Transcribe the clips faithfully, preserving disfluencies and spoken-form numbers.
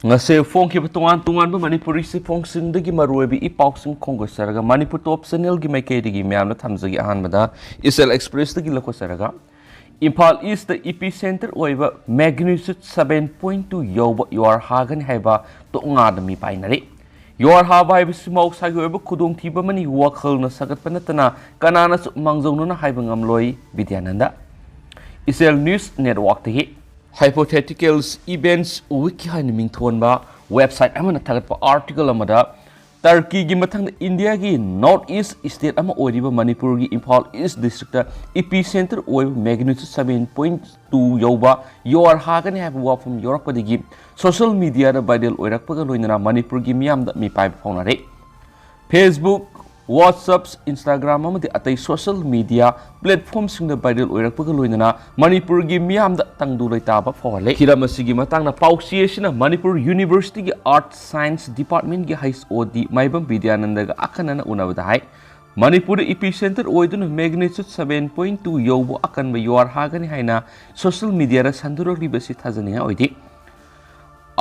ꯉꯁꯤ ꯐꯣꯡꯈꯤꯕ ꯇꯣꯉꯥꯟ ꯇꯣꯉꯥꯟꯕ ꯃꯅꯤꯄꯨꯔꯤ ꯆꯦꯐꯣꯡꯁꯤꯡꯗꯒꯤ ꯃꯔꯨꯑꯣꯏꯕ ꯏ ꯄꯥꯎꯁꯤꯡ ꯈꯣꯝꯒꯠꯆꯔꯒ ꯃꯅꯤꯄꯨꯔ ꯇꯣꯞ ꯆꯦꯅꯦꯜꯒꯤ ꯃꯥꯏꯀꯩꯗꯒꯤ ꯃꯌꯥꯝꯗ ꯊꯝꯖꯒꯦ꯫ ꯑꯍꯥꯟꯕꯗ ꯏꯆꯦꯜ ꯑꯦꯛꯁꯄ꯭ꯔꯦꯁꯇꯒꯤ ꯂꯧꯈꯠꯆꯔꯒ, ꯏꯝꯐꯥꯜ ꯏꯁꯇ ꯏꯄꯤ ꯁꯦꯟꯇꯔ ꯑꯣꯏꯕ ꯃꯦꯒꯅꯤꯆꯨꯠ ꯁꯚꯦꯟ ꯄꯣꯏꯟ ꯇꯨ ꯌꯧꯕ ꯌꯨꯍꯥꯔ ꯍꯥꯒꯅꯤ ꯍꯥꯏꯕ ꯇꯣꯉꯥꯟꯅ ꯃꯤꯄꯥꯏꯅꯔꯤ꯫ ꯌꯨꯍꯥꯔ ꯍꯥꯕ ꯍꯥꯏꯕꯁꯤ ꯃꯍꯧꯁꯥꯒꯤ ꯑꯣꯏꯕ ꯈꯨꯗꯣꯡꯊꯤꯕ ꯑꯃꯅꯤ, ꯋꯥꯈꯜꯅ ꯁꯥꯒꯠꯄ ꯅꯠꯇꯅ ꯀꯅꯥꯅꯁꯨ ꯃꯥꯡꯖꯧꯅꯅ ꯍꯥꯏꯕ ꯉꯝꯂꯣꯏ꯫ ꯕꯤꯗ꯭ꯌꯥꯅꯟꯗ꯫ ꯏꯆꯦꯜ ꯅ꯭ꯌꯨꯁ ꯅꯦꯠꯋꯥꯔꯛꯇꯒꯤ꯫ Hypothetical Events Week ꯍꯥꯏꯅ ꯃꯤꯡꯊꯣꯟꯕ ꯋꯦꯕꯁꯥꯏꯠ ꯑꯃꯅ ꯊꯥꯒꯠꯄ ꯑꯥꯔꯇꯤꯀꯜ ꯑꯃꯗ, ꯇꯔꯀꯤꯒꯤ ꯃꯊꯪꯗ ꯏꯟꯗꯤꯌꯥꯒꯤ ꯅꯣꯔꯠ ꯏꯁ ꯁ꯭ꯇꯦꯠ ꯑꯃ ꯑꯣꯏꯔꯤꯕ ꯃꯅꯤꯄꯨꯔꯒꯤ ꯏꯝꯐꯥꯜ ꯏꯁ ꯗꯤꯁꯇ꯭ꯔꯤꯛꯇ ꯏꯄꯤ ꯁꯦꯟꯇꯔ ꯑꯣꯏꯕ ꯃꯦꯒꯅꯤꯆꯨꯠ ꯁꯚꯦꯟ ꯄꯣꯏꯟ ꯇꯨ ꯌꯧꯕ ꯌꯨꯍꯥꯔ ꯍꯥꯒꯅꯤ ꯍꯥꯏꯕ ꯋꯥꯐꯝ ꯌꯧꯔꯛꯄꯗꯒꯤ ꯁꯣꯁꯤꯌꯦꯜ ꯃꯤꯗꯤꯌꯥꯗ ꯚꯥꯏꯔꯦꯜ ꯑꯣꯏꯔꯛꯄꯒ ꯂꯣꯏꯅꯅ ꯃꯅꯤꯄꯨꯔꯒꯤ ꯃꯤꯌꯥꯝꯗ ꯃꯤꯄꯥꯏꯕ ꯐꯥꯎꯅꯔꯦ꯫ Facebook, WhatsApp, Instagram ꯑꯃꯗꯤ ꯑꯇꯩ ꯁꯣꯁꯤꯌꯦꯜ ꯃꯤꯗꯤꯌꯥ ꯄ꯭ꯂꯦꯠꯐꯣꯝꯁꯤꯡꯗ ꯚꯥꯏꯔꯦꯜ ꯑꯣꯏꯔꯛꯄꯒ ꯂꯣꯏꯅꯅ ꯃꯅꯤꯄꯨꯔꯒꯤ ꯃꯤꯌꯥꯝꯗ ꯇꯪꯗꯨ ꯂꯩꯇꯥꯕ ꯐꯥꯎꯍꯜꯂꯦ꯫ ꯍꯤꯔꯝ ꯑꯁꯤꯒꯤ ꯃꯇꯥꯡꯗ ꯄꯥꯎꯆꯦ ꯑꯁꯤꯅ ꯃꯅꯤꯄꯨꯔ ꯌꯨꯅꯤꯚꯔꯁꯤꯇꯤꯒꯤ ꯑꯥꯔꯠ ꯁꯥꯏꯟꯁ ꯗꯤꯄꯥꯔꯠꯃꯦꯟꯒꯤ ꯍꯩꯆ ꯑꯣ ꯗꯤ ꯃꯥꯏꯕꯝ ꯕꯤꯗ꯭ꯌꯥꯅꯟꯗꯒ ꯑꯈꯟꯅꯅ ꯎꯅꯕꯗ ꯍꯥꯏ, ꯃꯅꯤꯄꯨꯔꯗ ꯏꯄꯤ ꯁꯦꯟꯇꯔ ꯑꯣꯏꯗꯨꯅ ꯃꯦꯒꯅꯤꯆꯨꯠ ꯁꯚꯦꯟ ꯄꯣꯏꯟ ꯇꯨ ꯌꯧꯕ ꯑꯀꯟꯕ ꯌꯨꯍꯥꯔ ꯍꯥꯒꯅꯤ ꯍꯥꯏꯅ ꯁꯣꯁꯤꯌꯦꯜ ꯃꯤꯗꯤꯌꯥꯗ ꯁꯟꯗꯣꯔꯛꯂꯤꯕꯁꯤ ꯊꯥꯖꯅꯤꯡꯉꯥꯏ ꯑꯣꯏꯗꯦ꯫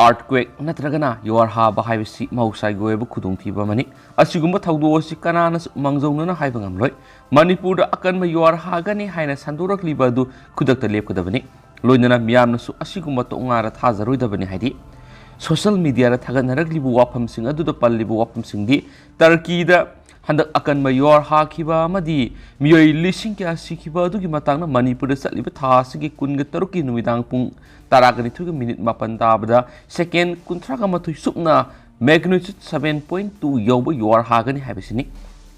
ꯑꯥꯔꯠꯀ꯭ꯋꯦꯛ ꯅꯠꯇ꯭ꯔꯒꯅ ꯌꯨꯍꯥꯔ ꯍꯥꯕ ꯍꯥꯏꯕꯁꯤ ꯃꯍꯧꯁꯥꯒꯤ ꯑꯣꯏꯕ ꯈꯨꯗꯣꯡꯊꯤꯕ ꯑꯃꯅꯤ꯫ ꯑꯁꯤꯒꯨꯝꯕ ꯊꯧꯗꯣꯛ ꯑꯁꯤ ꯀꯅꯥꯅꯁꯨ ꯃꯥꯡꯖꯧꯅꯅ ꯍꯥꯏꯕ ꯉꯝꯂꯣꯏ꯫ ꯃꯅꯤꯄꯨꯔꯗ ꯑꯀꯟꯕ ꯌꯨꯍꯥꯔ ꯍꯥꯒꯅꯤ ꯍꯥꯏꯅ ꯁꯟꯗꯣꯔꯛꯂꯤꯕ ꯑꯗꯨ ꯈꯨꯗꯛꯇ ꯂꯦꯞꯀꯗꯕꯅꯤ꯫ ꯂꯣꯏꯅꯅ ꯃꯤꯌꯥꯝꯅꯁꯨ ꯑꯁꯤꯒꯨꯝꯕ ꯇꯣꯉꯥꯟꯅ ꯊꯥꯖꯔꯣꯏꯗꯕꯅꯤ, ꯍꯥꯏꯗꯤ ꯁꯣꯁꯤꯌꯦꯜ ꯃꯤꯗꯤꯌꯥꯗ ꯊꯥꯒꯠꯅꯔꯛꯂꯤꯕ ꯋꯥꯐꯝꯁꯤꯡ ꯑꯗꯨꯗ ꯄꯜꯂꯤꯕ ꯋꯥꯐꯝꯁꯤꯡꯗꯤ ꯇꯔꯀꯤꯗ ꯍꯟꯗꯛ ꯑꯀꯟꯕ ꯌꯨꯍꯥꯔ ꯍꯥꯈꯤꯕ ꯑꯃꯗꯤ ꯃꯤꯑꯣꯏ ꯂꯤꯁꯤꯡ ꯀꯌꯥ ꯁꯤꯈꯤꯕ ꯑꯗꯨꯒꯤ ꯃꯇꯥꯡꯗ ꯃꯅꯤꯄꯨꯔꯗ ꯆꯠꯂꯤꯕ ꯊꯥ ꯑꯁꯤꯒꯤ ꯀꯨꯟꯒ ꯇꯔꯨꯛꯀꯤ ꯅꯨꯃꯤꯗꯥꯡ ꯄꯨꯡ ꯇꯔꯥꯒ ꯅꯤꯊꯣꯏꯒ ꯃꯤꯅꯤꯠ ꯃꯥꯄꯟ ꯇꯥꯕꯗ ꯁꯦꯀꯦꯟ ꯀꯨꯟꯊ꯭ꯔꯥꯒ ꯃꯥꯊꯣꯏ ꯁꯨꯞꯅ ꯃꯦꯒꯅꯤꯆꯨꯠ ꯁꯚꯦꯟ ꯄꯣꯏꯟ ꯇꯨ ꯌꯧꯕ ꯌꯨꯍꯥꯔ ꯍꯥꯒꯅꯤ ꯍꯥꯏꯕꯁꯤꯅꯤ꯫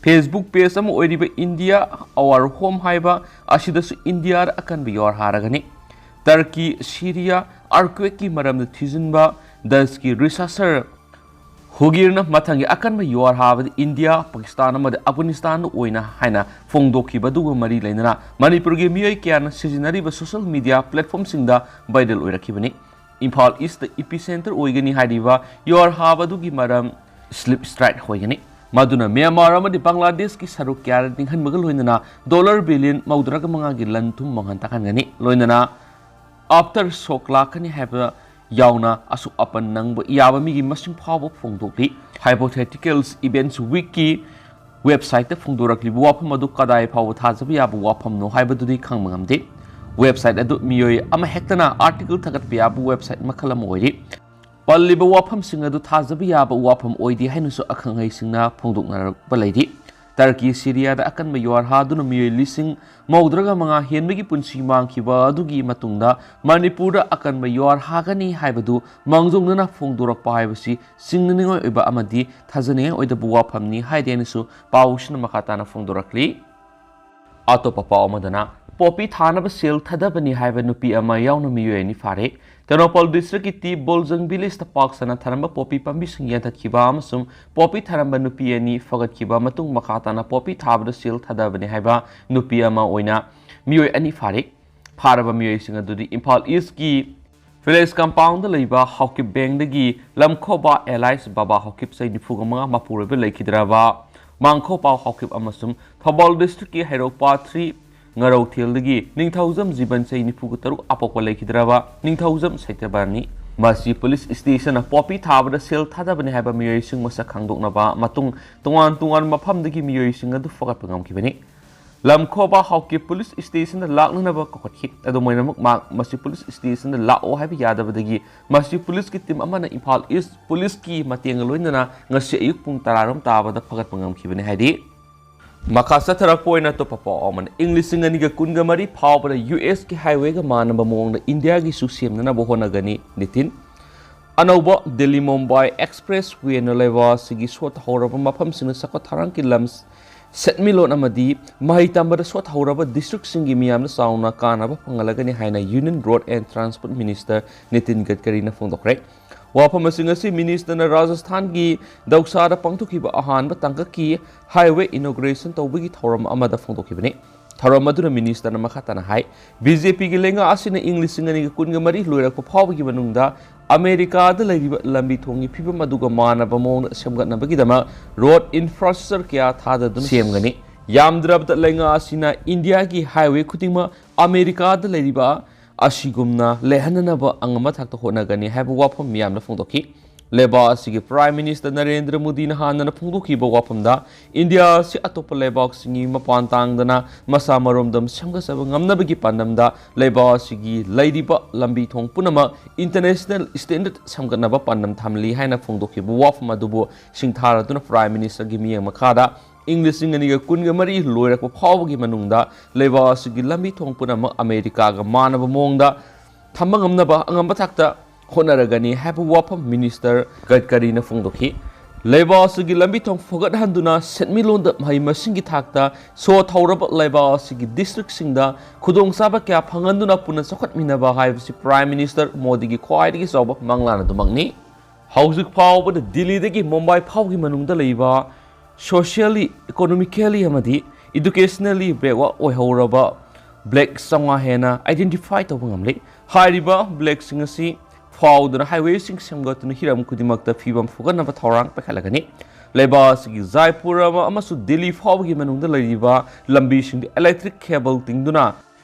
Facebook ꯄꯦꯖ ꯑꯃ ꯑꯣꯏꯔꯤꯕ ꯏꯟꯗꯤꯌꯥ ꯑꯋꯥꯔ ꯍꯣꯝ ꯍꯥꯏꯕ ꯑꯁꯤꯗꯁꯨ ꯏꯟꯗꯤꯌꯥꯗ ꯑꯀꯟꯕ ꯌꯨꯍꯥꯔ ꯍꯥꯔꯒꯅꯤ꯫ ꯇꯔꯀꯤ, ꯁꯤꯔꯤꯌꯥ ꯑꯥꯔꯀ꯭ꯋꯦꯛꯀꯤ ꯃꯔꯝꯗ ꯊꯤꯖꯤꯟꯕ ꯗꯁꯀꯤ ꯔꯤꯁꯥꯔꯆꯔ ꯍꯨꯒꯤꯔꯅ ꯃꯊꯪꯒꯤ ꯑꯀꯟꯕ ꯌꯨꯍꯥꯔ ꯍꯥꯕꯗꯤ ꯏꯟꯗꯤꯌꯥ, ꯄꯥꯀꯤꯁꯇꯥꯟ ꯑꯃꯗꯤ ꯑꯐꯒꯥꯅꯤꯁꯇꯥꯟꯗ ꯑꯣꯏꯅ ꯍꯥꯏꯅ ꯐꯣꯡꯗꯣꯛꯈꯤꯕ ꯑꯗꯨꯒ ꯃꯔꯤ ꯂꯩꯅꯅ ꯃꯅꯤꯄꯨꯔꯒꯤ ꯃꯤꯑꯣꯏ ꯀꯌꯥꯅ ꯁꯤꯖꯤꯟꯅꯔꯤꯕ ꯁꯣꯁꯤꯌꯦꯜ ꯃꯤꯗꯤꯌꯥ ꯄ꯭ꯂꯦꯠꯐꯣꯝꯁꯤꯡꯗ ꯚꯥꯏꯔꯦꯜ ꯑꯣꯏꯔꯛꯈꯤꯕꯅꯤ꯫ ꯏꯝꯐꯥꯜ ꯏꯁꯇ ꯏꯄꯤ ꯁꯦꯟꯇꯔ ꯑꯣꯏꯒꯅꯤ ꯍꯥꯏꯔꯤꯕ ꯌꯨꯍꯥꯔ ꯍꯥꯕ ꯑꯗꯨꯒꯤ ꯃꯔꯝ ꯁ꯭ꯂꯤꯞ ꯁ꯭ꯇ꯭ꯔꯥꯏꯛ ꯑꯣꯏꯒꯅꯤ꯫ ꯃꯗꯨꯅ ꯃ꯭ꯌꯥꯟꯃꯥꯔ ꯑꯃꯗꯤ ꯕꯪꯒ꯭ꯂꯥꯗꯦꯁꯀꯤ ꯁꯔꯨꯛ ꯀꯌꯥꯗ ꯅꯤꯡꯍꯟꯕꯒ ꯂꯣꯏꯅꯅ ꯗꯣꯂꯔ ꯕꯤꯂꯤꯌꯟ ꯃꯧꯗ꯭ꯔꯥꯒ ꯃꯉꯥꯒꯤ ꯂꯟ ꯊꯨꯝ ꯃꯥꯡꯍꯟ ꯇꯥꯛꯍꯟꯒꯅꯤ꯫ ꯂꯣꯏꯅꯅ ꯑꯥꯐꯇꯔ ꯁꯣꯛ ꯂꯥꯛꯀꯅꯤ ꯍꯥꯏꯕ ꯌꯥꯎꯅ ꯑꯁꯣꯛ ꯑꯄꯟ ꯅꯪꯕ ꯌꯥꯕ ꯃꯤꯒꯤ ꯃꯁꯤꯡ ꯐꯥꯎꯕ ꯐꯣꯡꯗꯣꯛꯂꯤ꯫ Hypotheticals Events Weekꯀꯤ websiteꯇ ꯐꯣꯡꯗꯣꯔꯛꯂꯤꯕ ꯋꯥꯐꯝ ꯑꯗꯨ ꯀꯗꯥꯏ ꯐꯥꯎꯕ ꯊꯥꯖꯕ ꯌꯥꯕ ꯋꯥꯐꯝꯅꯣ ꯍꯥꯏꯕꯗꯨꯗꯤ ꯈꯪꯕ ꯉꯝꯗꯦ꯫ Website ꯑꯗꯨ ꯃꯤꯑꯣꯏ ꯑꯃꯍꯦꯛꯇꯅ article ꯊꯥꯒꯠꯄ ꯌꯥꯕ website ꯃꯈꯜ ꯑꯃ ꯑꯣꯏꯔꯤ꯫ ꯄꯜꯂꯤꯕ ꯋꯥꯐꯝꯁꯤꯡ ꯑꯗꯨ ꯊꯥꯖꯕ ꯌꯥꯕ ꯋꯥꯐꯝ ꯑꯣꯏꯗꯦ ꯍꯥꯏꯅꯁꯨ ꯑꯈꯪ ꯑꯍꯩꯁꯤꯡꯅ ꯐꯣꯡꯗꯣꯛꯅꯔꯛꯄ ꯂꯩꯔꯤ꯫ ꯇꯔꯀꯤ ꯁꯤꯔꯤꯌꯥꯗ ꯑꯀꯟꯕ ꯌꯨꯍꯥꯔ ꯍꯥꯗꯨꯅ ꯃꯤꯑꯣꯏ ꯂꯤꯁꯤꯡ ꯃꯧꯗ꯭ꯔꯒ ꯃꯉꯥ ꯍꯦꯟꯕꯒꯤ ꯄꯨꯟꯁꯤ ꯃꯥꯡꯈꯤꯕ ꯑꯗꯨꯒꯤ ꯃꯇꯨꯡꯗ ꯃꯅꯤꯄꯨꯔꯗ ꯑꯀꯟꯕ ꯌꯨꯍꯥꯔ ꯍꯥꯒꯅꯤ ꯍꯥꯏꯕꯗꯨ ꯃꯥꯡꯖꯧꯅꯅ ꯐꯣꯡꯗꯣꯔꯛꯄ ꯍꯥꯏꯕꯁꯤ ꯆꯤꯡꯅꯅꯤꯡꯉꯥꯏ ꯑꯣꯏꯕ ꯑꯃꯗꯤ ꯊꯥꯖꯅꯤꯡꯉꯥꯏ ꯑꯣꯏꯗꯕ ꯋꯥꯐꯝꯅꯤ ꯍꯥꯏꯗꯦꯅꯁꯨ ꯄꯥꯎꯁꯤꯅ ꯃꯈꯥ ꯇꯥꯅ ꯐꯣꯡꯗꯣꯔꯛꯂꯤ꯫ ꯑꯇꯣꯞꯄ ꯄꯥꯎ ꯑꯃꯗꯅ, ꯄꯣꯄꯤ ꯊꯥꯅꯕ ꯁꯦꯜ ꯊꯥꯗꯕꯅꯤ ꯍꯥꯏꯕ ꯅꯨꯄꯤ ꯑꯃ ꯌꯥꯎꯅ ꯃꯤꯑꯣꯏ ꯑꯅꯤ ꯐꯥꯔꯦ꯫ ꯇꯦꯡꯅꯧꯄꯜ districtꯀꯤ ꯇꯤ ꯕꯣꯜꯖꯪ villageꯇ ꯄꯥꯛ ꯁꯟꯅ ꯊꯥꯔꯝꯕ ꯄꯣꯄꯤ ꯄꯥꯝꯕꯤꯁꯤꯡ ꯌꯥꯟꯊꯠꯈꯤꯕ ꯑꯃꯁꯨꯡ ꯄꯣꯄꯤ ꯊꯥꯔꯝꯕ ꯅꯨꯄꯤ ꯑꯅꯤ ꯐꯒꯠꯈꯤꯕ ꯃꯇꯨꯡ ꯃꯈꯥ ꯇꯥꯅ ꯄꯣꯄꯤ ꯊꯥꯕꯗ ꯁꯦꯜ ꯊꯥꯗꯕꯅꯤ ꯍꯥꯏꯕ ꯅꯨꯄꯤ ꯑꯃ ꯑꯣꯏꯅ ꯃꯤꯑꯣꯏ ꯑꯅꯤ ꯐꯥꯔꯦ꯫ ꯐꯥꯔꯕ ꯃꯤꯑꯣꯏꯁꯤꯡ ꯑꯗꯨꯗꯤ ꯏꯝꯐꯥꯜ Eastꯀꯤ Village Compoundꯗ ꯂꯩꯕ ꯍꯥꯎꯀꯤꯞ ꯕꯦꯡꯗꯒꯤ ꯂꯝꯈꯣꯕ alias ꯕꯥꯕꯥ ꯍꯥꯎꯀꯤꯞ, ꯆꯍꯤ ꯅꯤꯐꯨ ꯃꯉꯥ, ꯃꯄꯨꯔꯣꯏꯕ ꯂꯩꯈꯤꯗ꯭ꯔꯕ ꯃꯥꯡꯈꯣꯄꯥꯎ ꯍꯥꯎꯀꯤꯞ ꯑꯃꯁꯨꯡ ꯊꯧꯕꯥꯜ districtꯀꯤ ꯍꯩꯔꯣꯛꯄ three ꯉꯥꯔꯧꯊꯦꯜꯗꯒꯤ ꯅꯤꯡꯊꯧꯖꯝ ꯖꯤꯕꯟ, ꯆꯍꯤ ꯅꯤꯐꯨ ꯇꯔꯨꯛ, ꯑꯄꯣꯛꯄ ꯂꯩꯈꯤꯗ꯭ꯔꯕ ꯅꯤꯡꯊꯧꯖꯝ ꯁꯩꯇꯕꯅꯤ꯫ ꯃꯁꯤ police stationꯅ ꯄꯣꯄꯤ ꯊꯥꯕꯗ ꯁꯦꯜ ꯊꯥꯗꯕꯅꯤ ꯍꯥꯏꯕ ꯃꯤꯑꯣꯏꯁꯤꯡ ꯃꯁꯛ ꯈꯪꯗꯣꯛꯅꯕ ꯃꯇꯨꯡ ꯇꯣꯉꯥꯟ ꯇꯣꯉꯥꯟꯕ ꯃꯐꯝꯗꯒꯤ ꯃꯤꯑꯣꯏꯁꯤꯡ ꯑꯗꯨ ꯐꯒꯠꯄ ꯉꯝꯈꯤꯕꯅꯤ꯫ ꯂꯝꯈꯣꯕ ꯍꯥꯎꯀꯤꯞ police stationꯗ ꯂꯥꯛꯅꯅꯕ ꯀꯧꯈꯠꯈꯤ꯫ ꯑꯗꯨꯝ ꯑꯣꯏꯅꯃꯛ, ꯃꯍꯥꯛ ꯃꯁꯤ police stationꯗ ꯂꯥꯛꯑꯣ ꯍꯥꯏꯕ ꯌꯥꯗꯕꯗꯒꯤ ꯃꯁꯤ policeꯀꯤ team ꯑꯃꯅ ꯏꯝꯐꯥꯜ East policeꯀꯤ ꯃꯇꯦꯡꯒ ꯂꯣꯏꯅꯅ ꯉꯁꯤ ꯑꯌꯨꯛ ꯄꯨꯡ ꯇꯔꯥꯔꯣꯝ ꯇꯥꯕꯗ ꯐꯒꯠꯄ ꯉꯝꯈꯤꯕꯅꯤ ꯍꯥꯏꯔꯤ꯫ ꯃꯈꯥ ꯆꯠꯊꯔꯛꯄ ꯑꯣꯏꯅ ꯑꯇꯣꯞꯄ ꯄꯥꯎ ꯑꯃꯅ, ꯏꯪ ꯂꯤꯁꯤꯡ ꯑꯅꯤꯒ ꯀꯨꯟꯒ ꯃꯔꯤ ꯐꯥꯎꯕꯗ ꯌꯨ ꯑꯦꯁꯀꯤ highwayꯒ ꯃꯥꯟꯅꯕ ꯃꯑꯣꯡꯗ ꯏꯟꯗꯤꯌꯥꯒꯤꯁꯨ ꯁꯦꯝꯅꯅꯕ ꯍꯣꯠꯅꯒꯅꯤ, ꯅꯤꯇꯤꯟ꯫ ꯑꯅꯧꯕ ꯗꯤꯜꯂꯤ ꯃꯨꯝꯕꯥꯏ expresswayꯅ ꯂꯩꯕꯥꯛ ꯑꯁꯤꯒꯤ ꯁꯣꯠꯊꯍꯧꯔꯕ ꯃꯐꯝꯁꯤꯡꯗ ꯆꯥꯎꯈꯠ ꯊꯧꯔꯥꯡꯒꯤ ꯂꯝ ꯁꯦꯟꯃꯤꯠꯂꯣꯟ ꯑꯃꯗꯤ ꯃꯍꯩ ꯇꯝꯕꯗ ꯁꯣꯠꯊꯍꯧꯔꯕ districtꯁꯤꯡꯒꯤ ꯃꯤꯌꯥꯝꯗ ꯆꯥꯎꯅ ꯀꯥꯟꯅꯕ ꯐꯪꯍꯜꯂꯒꯅꯤ ꯍꯥꯏꯅ Union Road and Transport Minister Nitin ꯒꯗꯀꯔꯤꯅ ꯐꯣꯡꯗꯣꯛꯈ꯭ꯔꯦ꯫ ꯋꯥꯐꯝꯁꯤꯡ ꯑꯁꯤ ministerꯅ ꯔꯥꯖꯁꯊꯥꯟꯒꯤ ꯗꯧꯁꯥꯗ ꯄꯥꯡꯊꯣꯛꯈꯤꯕ ꯑꯍꯥꯟꯕ ꯇꯥꯡꯀꯛꯀꯤ highway inauguration ꯇꯧꯕꯒꯤ ꯊꯧꯔꯝ ꯑꯃꯗ ꯐꯣꯡꯗꯣꯛꯈꯤꯕꯅꯤ꯫ ꯊꯧꯔꯝ ꯑꯗꯨꯅ ministerꯅ ꯃꯈꯥ ꯇꯥꯅ ꯍꯥꯏ, BJPꯒꯤ ꯂꯩꯉꯥꯛ ꯑꯁꯤꯅ ꯏꯪ ꯂꯤꯁꯤꯡ ꯑꯅꯤꯒ ꯀꯨꯟꯒ ꯃꯔꯤ ꯂꯣꯏꯔꯛꯄ ꯐꯥꯎꯕꯒꯤ ꯃꯅꯨꯡꯗ ꯑꯃꯦꯔꯤꯀꯥꯗ ꯂꯩꯔꯤꯕ ꯂꯝꯕꯤ ꯊꯣꯡꯒꯤ ꯐꯤꯕꯝ ꯑꯗꯨꯒ ꯃꯥꯟꯅꯕ ꯃꯑꯣꯡꯗ ꯁꯦꯝꯒꯠꯅꯕꯒꯤꯗꯃꯛ road infrastructure ꯀꯌꯥ ꯊꯥꯗꯗꯨꯅ ꯁꯦꯝꯒꯅꯤ꯫ ꯌꯥꯝꯗ꯭ꯔꯕꯗ ꯂꯩꯉꯥꯛ ꯑꯁꯤꯅ ꯏꯟꯗꯤꯌꯥꯒꯤ highway ꯈꯨꯗꯤꯡꯃꯛ ꯑꯃꯦꯔꯤꯀꯥꯗ ꯂꯩꯔꯤꯕ ꯑꯁꯤꯒꯨꯝꯅ ꯂꯩꯍꯟꯅꯅꯕ ꯑꯉꯝꯕ ꯊꯥꯛꯇ ꯍꯣꯠꯅꯒꯅꯤ ꯍꯥꯏꯕ ꯋꯥꯐꯝ ꯃꯤꯌꯥꯝꯅ ꯐꯣꯡꯗꯣꯛꯈꯤ꯫ ꯂꯩꯕꯥꯛ ꯑꯁꯤꯒꯤ Prime Minister ꯅꯔꯦꯟꯗ꯭ꯔ ꯃꯣꯗꯤꯅ ꯍꯥꯟꯅꯅ ꯐꯣꯡꯗꯣꯛꯈꯤꯕ ꯋꯥꯐꯝꯗ, ꯏꯟꯗꯤꯌꯥ ꯑꯁꯤ ꯑꯇꯣꯞꯄ ꯂꯩꯕꯥꯛꯁꯤꯡꯒꯤ ꯃꯄꯥꯟ ꯇꯥꯡꯗꯅ ꯃꯁꯥ ꯃꯔꯣꯝꯗꯣꯝ ꯁꯦꯝꯒꯠꯆꯕ ꯉꯝꯅꯕꯒꯤ ꯄꯥꯟꯗꯝꯗ ꯂꯩꯕꯥꯛ ꯑꯁꯤꯒꯤ ꯂꯩꯔꯤꯕ ꯂꯝꯕꯤ ꯊꯣꯡ ꯄꯨꯝꯅꯃꯛ international standard ꯁꯦꯝꯒꯠꯅꯕ ꯄꯥꯟꯗꯝ ꯊꯝꯂꯤ ꯍꯥꯏꯅ ꯐꯣꯡꯗꯣꯛꯈꯤꯕ ꯋꯥꯐꯝ ꯑꯗꯨꯕꯨ ꯁꯤꯡꯊꯥꯔꯗꯨꯅ Prime Minister ꯒꯤ ꯃꯤꯠꯌꯦꯡ ꯃꯈꯥꯗ ꯏꯪ ꯂꯤꯁꯤꯡ ꯑꯅꯤꯒ ꯀꯨꯟꯒ ꯃꯔꯤ ꯂꯣꯏꯔꯛꯄ ꯐꯥꯎꯕꯒꯤ ꯃꯅꯨꯡꯗ ꯂꯩꯕꯥꯛ ꯑꯁꯤꯒꯤ ꯂꯝꯕꯤ ꯊꯣꯡ ꯄꯨꯝꯅꯃꯛ ꯑꯃꯦꯔꯤꯀꯥꯒ ꯃꯥꯟꯅꯕ ꯃꯑꯣꯡꯗ ꯊꯝꯕ ꯉꯝꯅꯕ ꯑꯉꯝꯕ ꯊꯥꯛꯇ ꯍꯣꯠꯅꯔꯒꯅꯤ ꯍꯥꯏꯕ ꯋꯥꯐꯝ Minister ꯒꯗꯀꯔꯤꯅ ꯐꯣꯡꯗꯣꯛꯈꯤ꯫ ꯂꯩꯕꯥꯛ ꯑꯁꯤꯒꯤ ꯂꯝꯕꯤ ꯊꯣꯡ ꯐꯒꯠꯍꯟꯗꯨꯅ ꯁꯦꯟꯃꯤꯠꯂꯣꯟꯗ ꯃꯍꯩ ꯃꯁꯤꯡꯒꯤ ꯊꯥꯛꯇ ꯁꯣ ꯊꯧꯔꯕ ꯂꯩꯕꯥꯛ ꯑꯁꯤꯒꯤ district ꯁꯤꯡꯗ ꯈꯨꯗꯣꯡꯆꯥꯕ ꯀꯌꯥ ꯐꯪꯍꯟꯗꯨꯅ ꯄꯨꯟꯅ ꯆꯥꯎꯈꯠꯃꯤꯟꯅꯕ ꯍꯥꯏꯕꯁꯤ Prime Minister ꯃꯣꯗꯤꯒꯤ ꯈ꯭ꯋꯥꯏꯗꯒꯤ ꯆꯥꯎꯕ ꯃꯪꯂꯥꯟ ꯑꯗꯨꯃꯛꯅꯤ꯫ ꯍꯧꯖꯤꯛ ꯐꯥꯎꯕꯗ ꯗꯤꯜꯂꯤꯗꯒꯤ ꯃꯨꯝꯕꯥꯏ ꯐꯥꯎꯒꯤ ꯃꯅꯨꯡꯗ ꯂꯩꯕ socially, economically ꯑꯃꯗꯤ educationally backward ꯑꯣꯏꯍꯧꯔꯕ block ꯆꯥꯝꯃꯉꯥ ꯍꯦꯟꯅ identify ꯇꯧꯕ ꯉꯝꯂꯦ꯫ ꯍꯥꯏꯔꯤꯕ block ꯁꯤꯡ ꯑꯁꯤ ꯐꯥꯎꯗꯨꯅ highway ꯁꯤꯡ ꯁꯦꯝꯒꯠꯇꯨꯅ ꯍꯤꯔꯝ ꯈꯨꯗꯤꯡꯃꯛꯇ ꯐꯤꯕꯝ ꯐꯒꯠꯅꯕ ꯊꯧꯔꯥꯡ ꯄꯥꯏꯈꯠꯂꯒꯅꯤ꯫ ꯂꯩꯕꯥꯛ ꯑꯁꯤꯒꯤ ꯖꯥꯏꯄꯨꯔ ꯑꯃ ꯑꯃꯁꯨꯡ ꯗꯤꯜꯂꯤ ꯐꯥꯎꯕꯒꯤ ꯃꯅꯨꯡꯗ ꯂꯩꯔꯤꯕ ꯂꯝꯕꯤꯁꯤꯡꯗ electric cable ꯇꯤꯡꯗꯨꯅ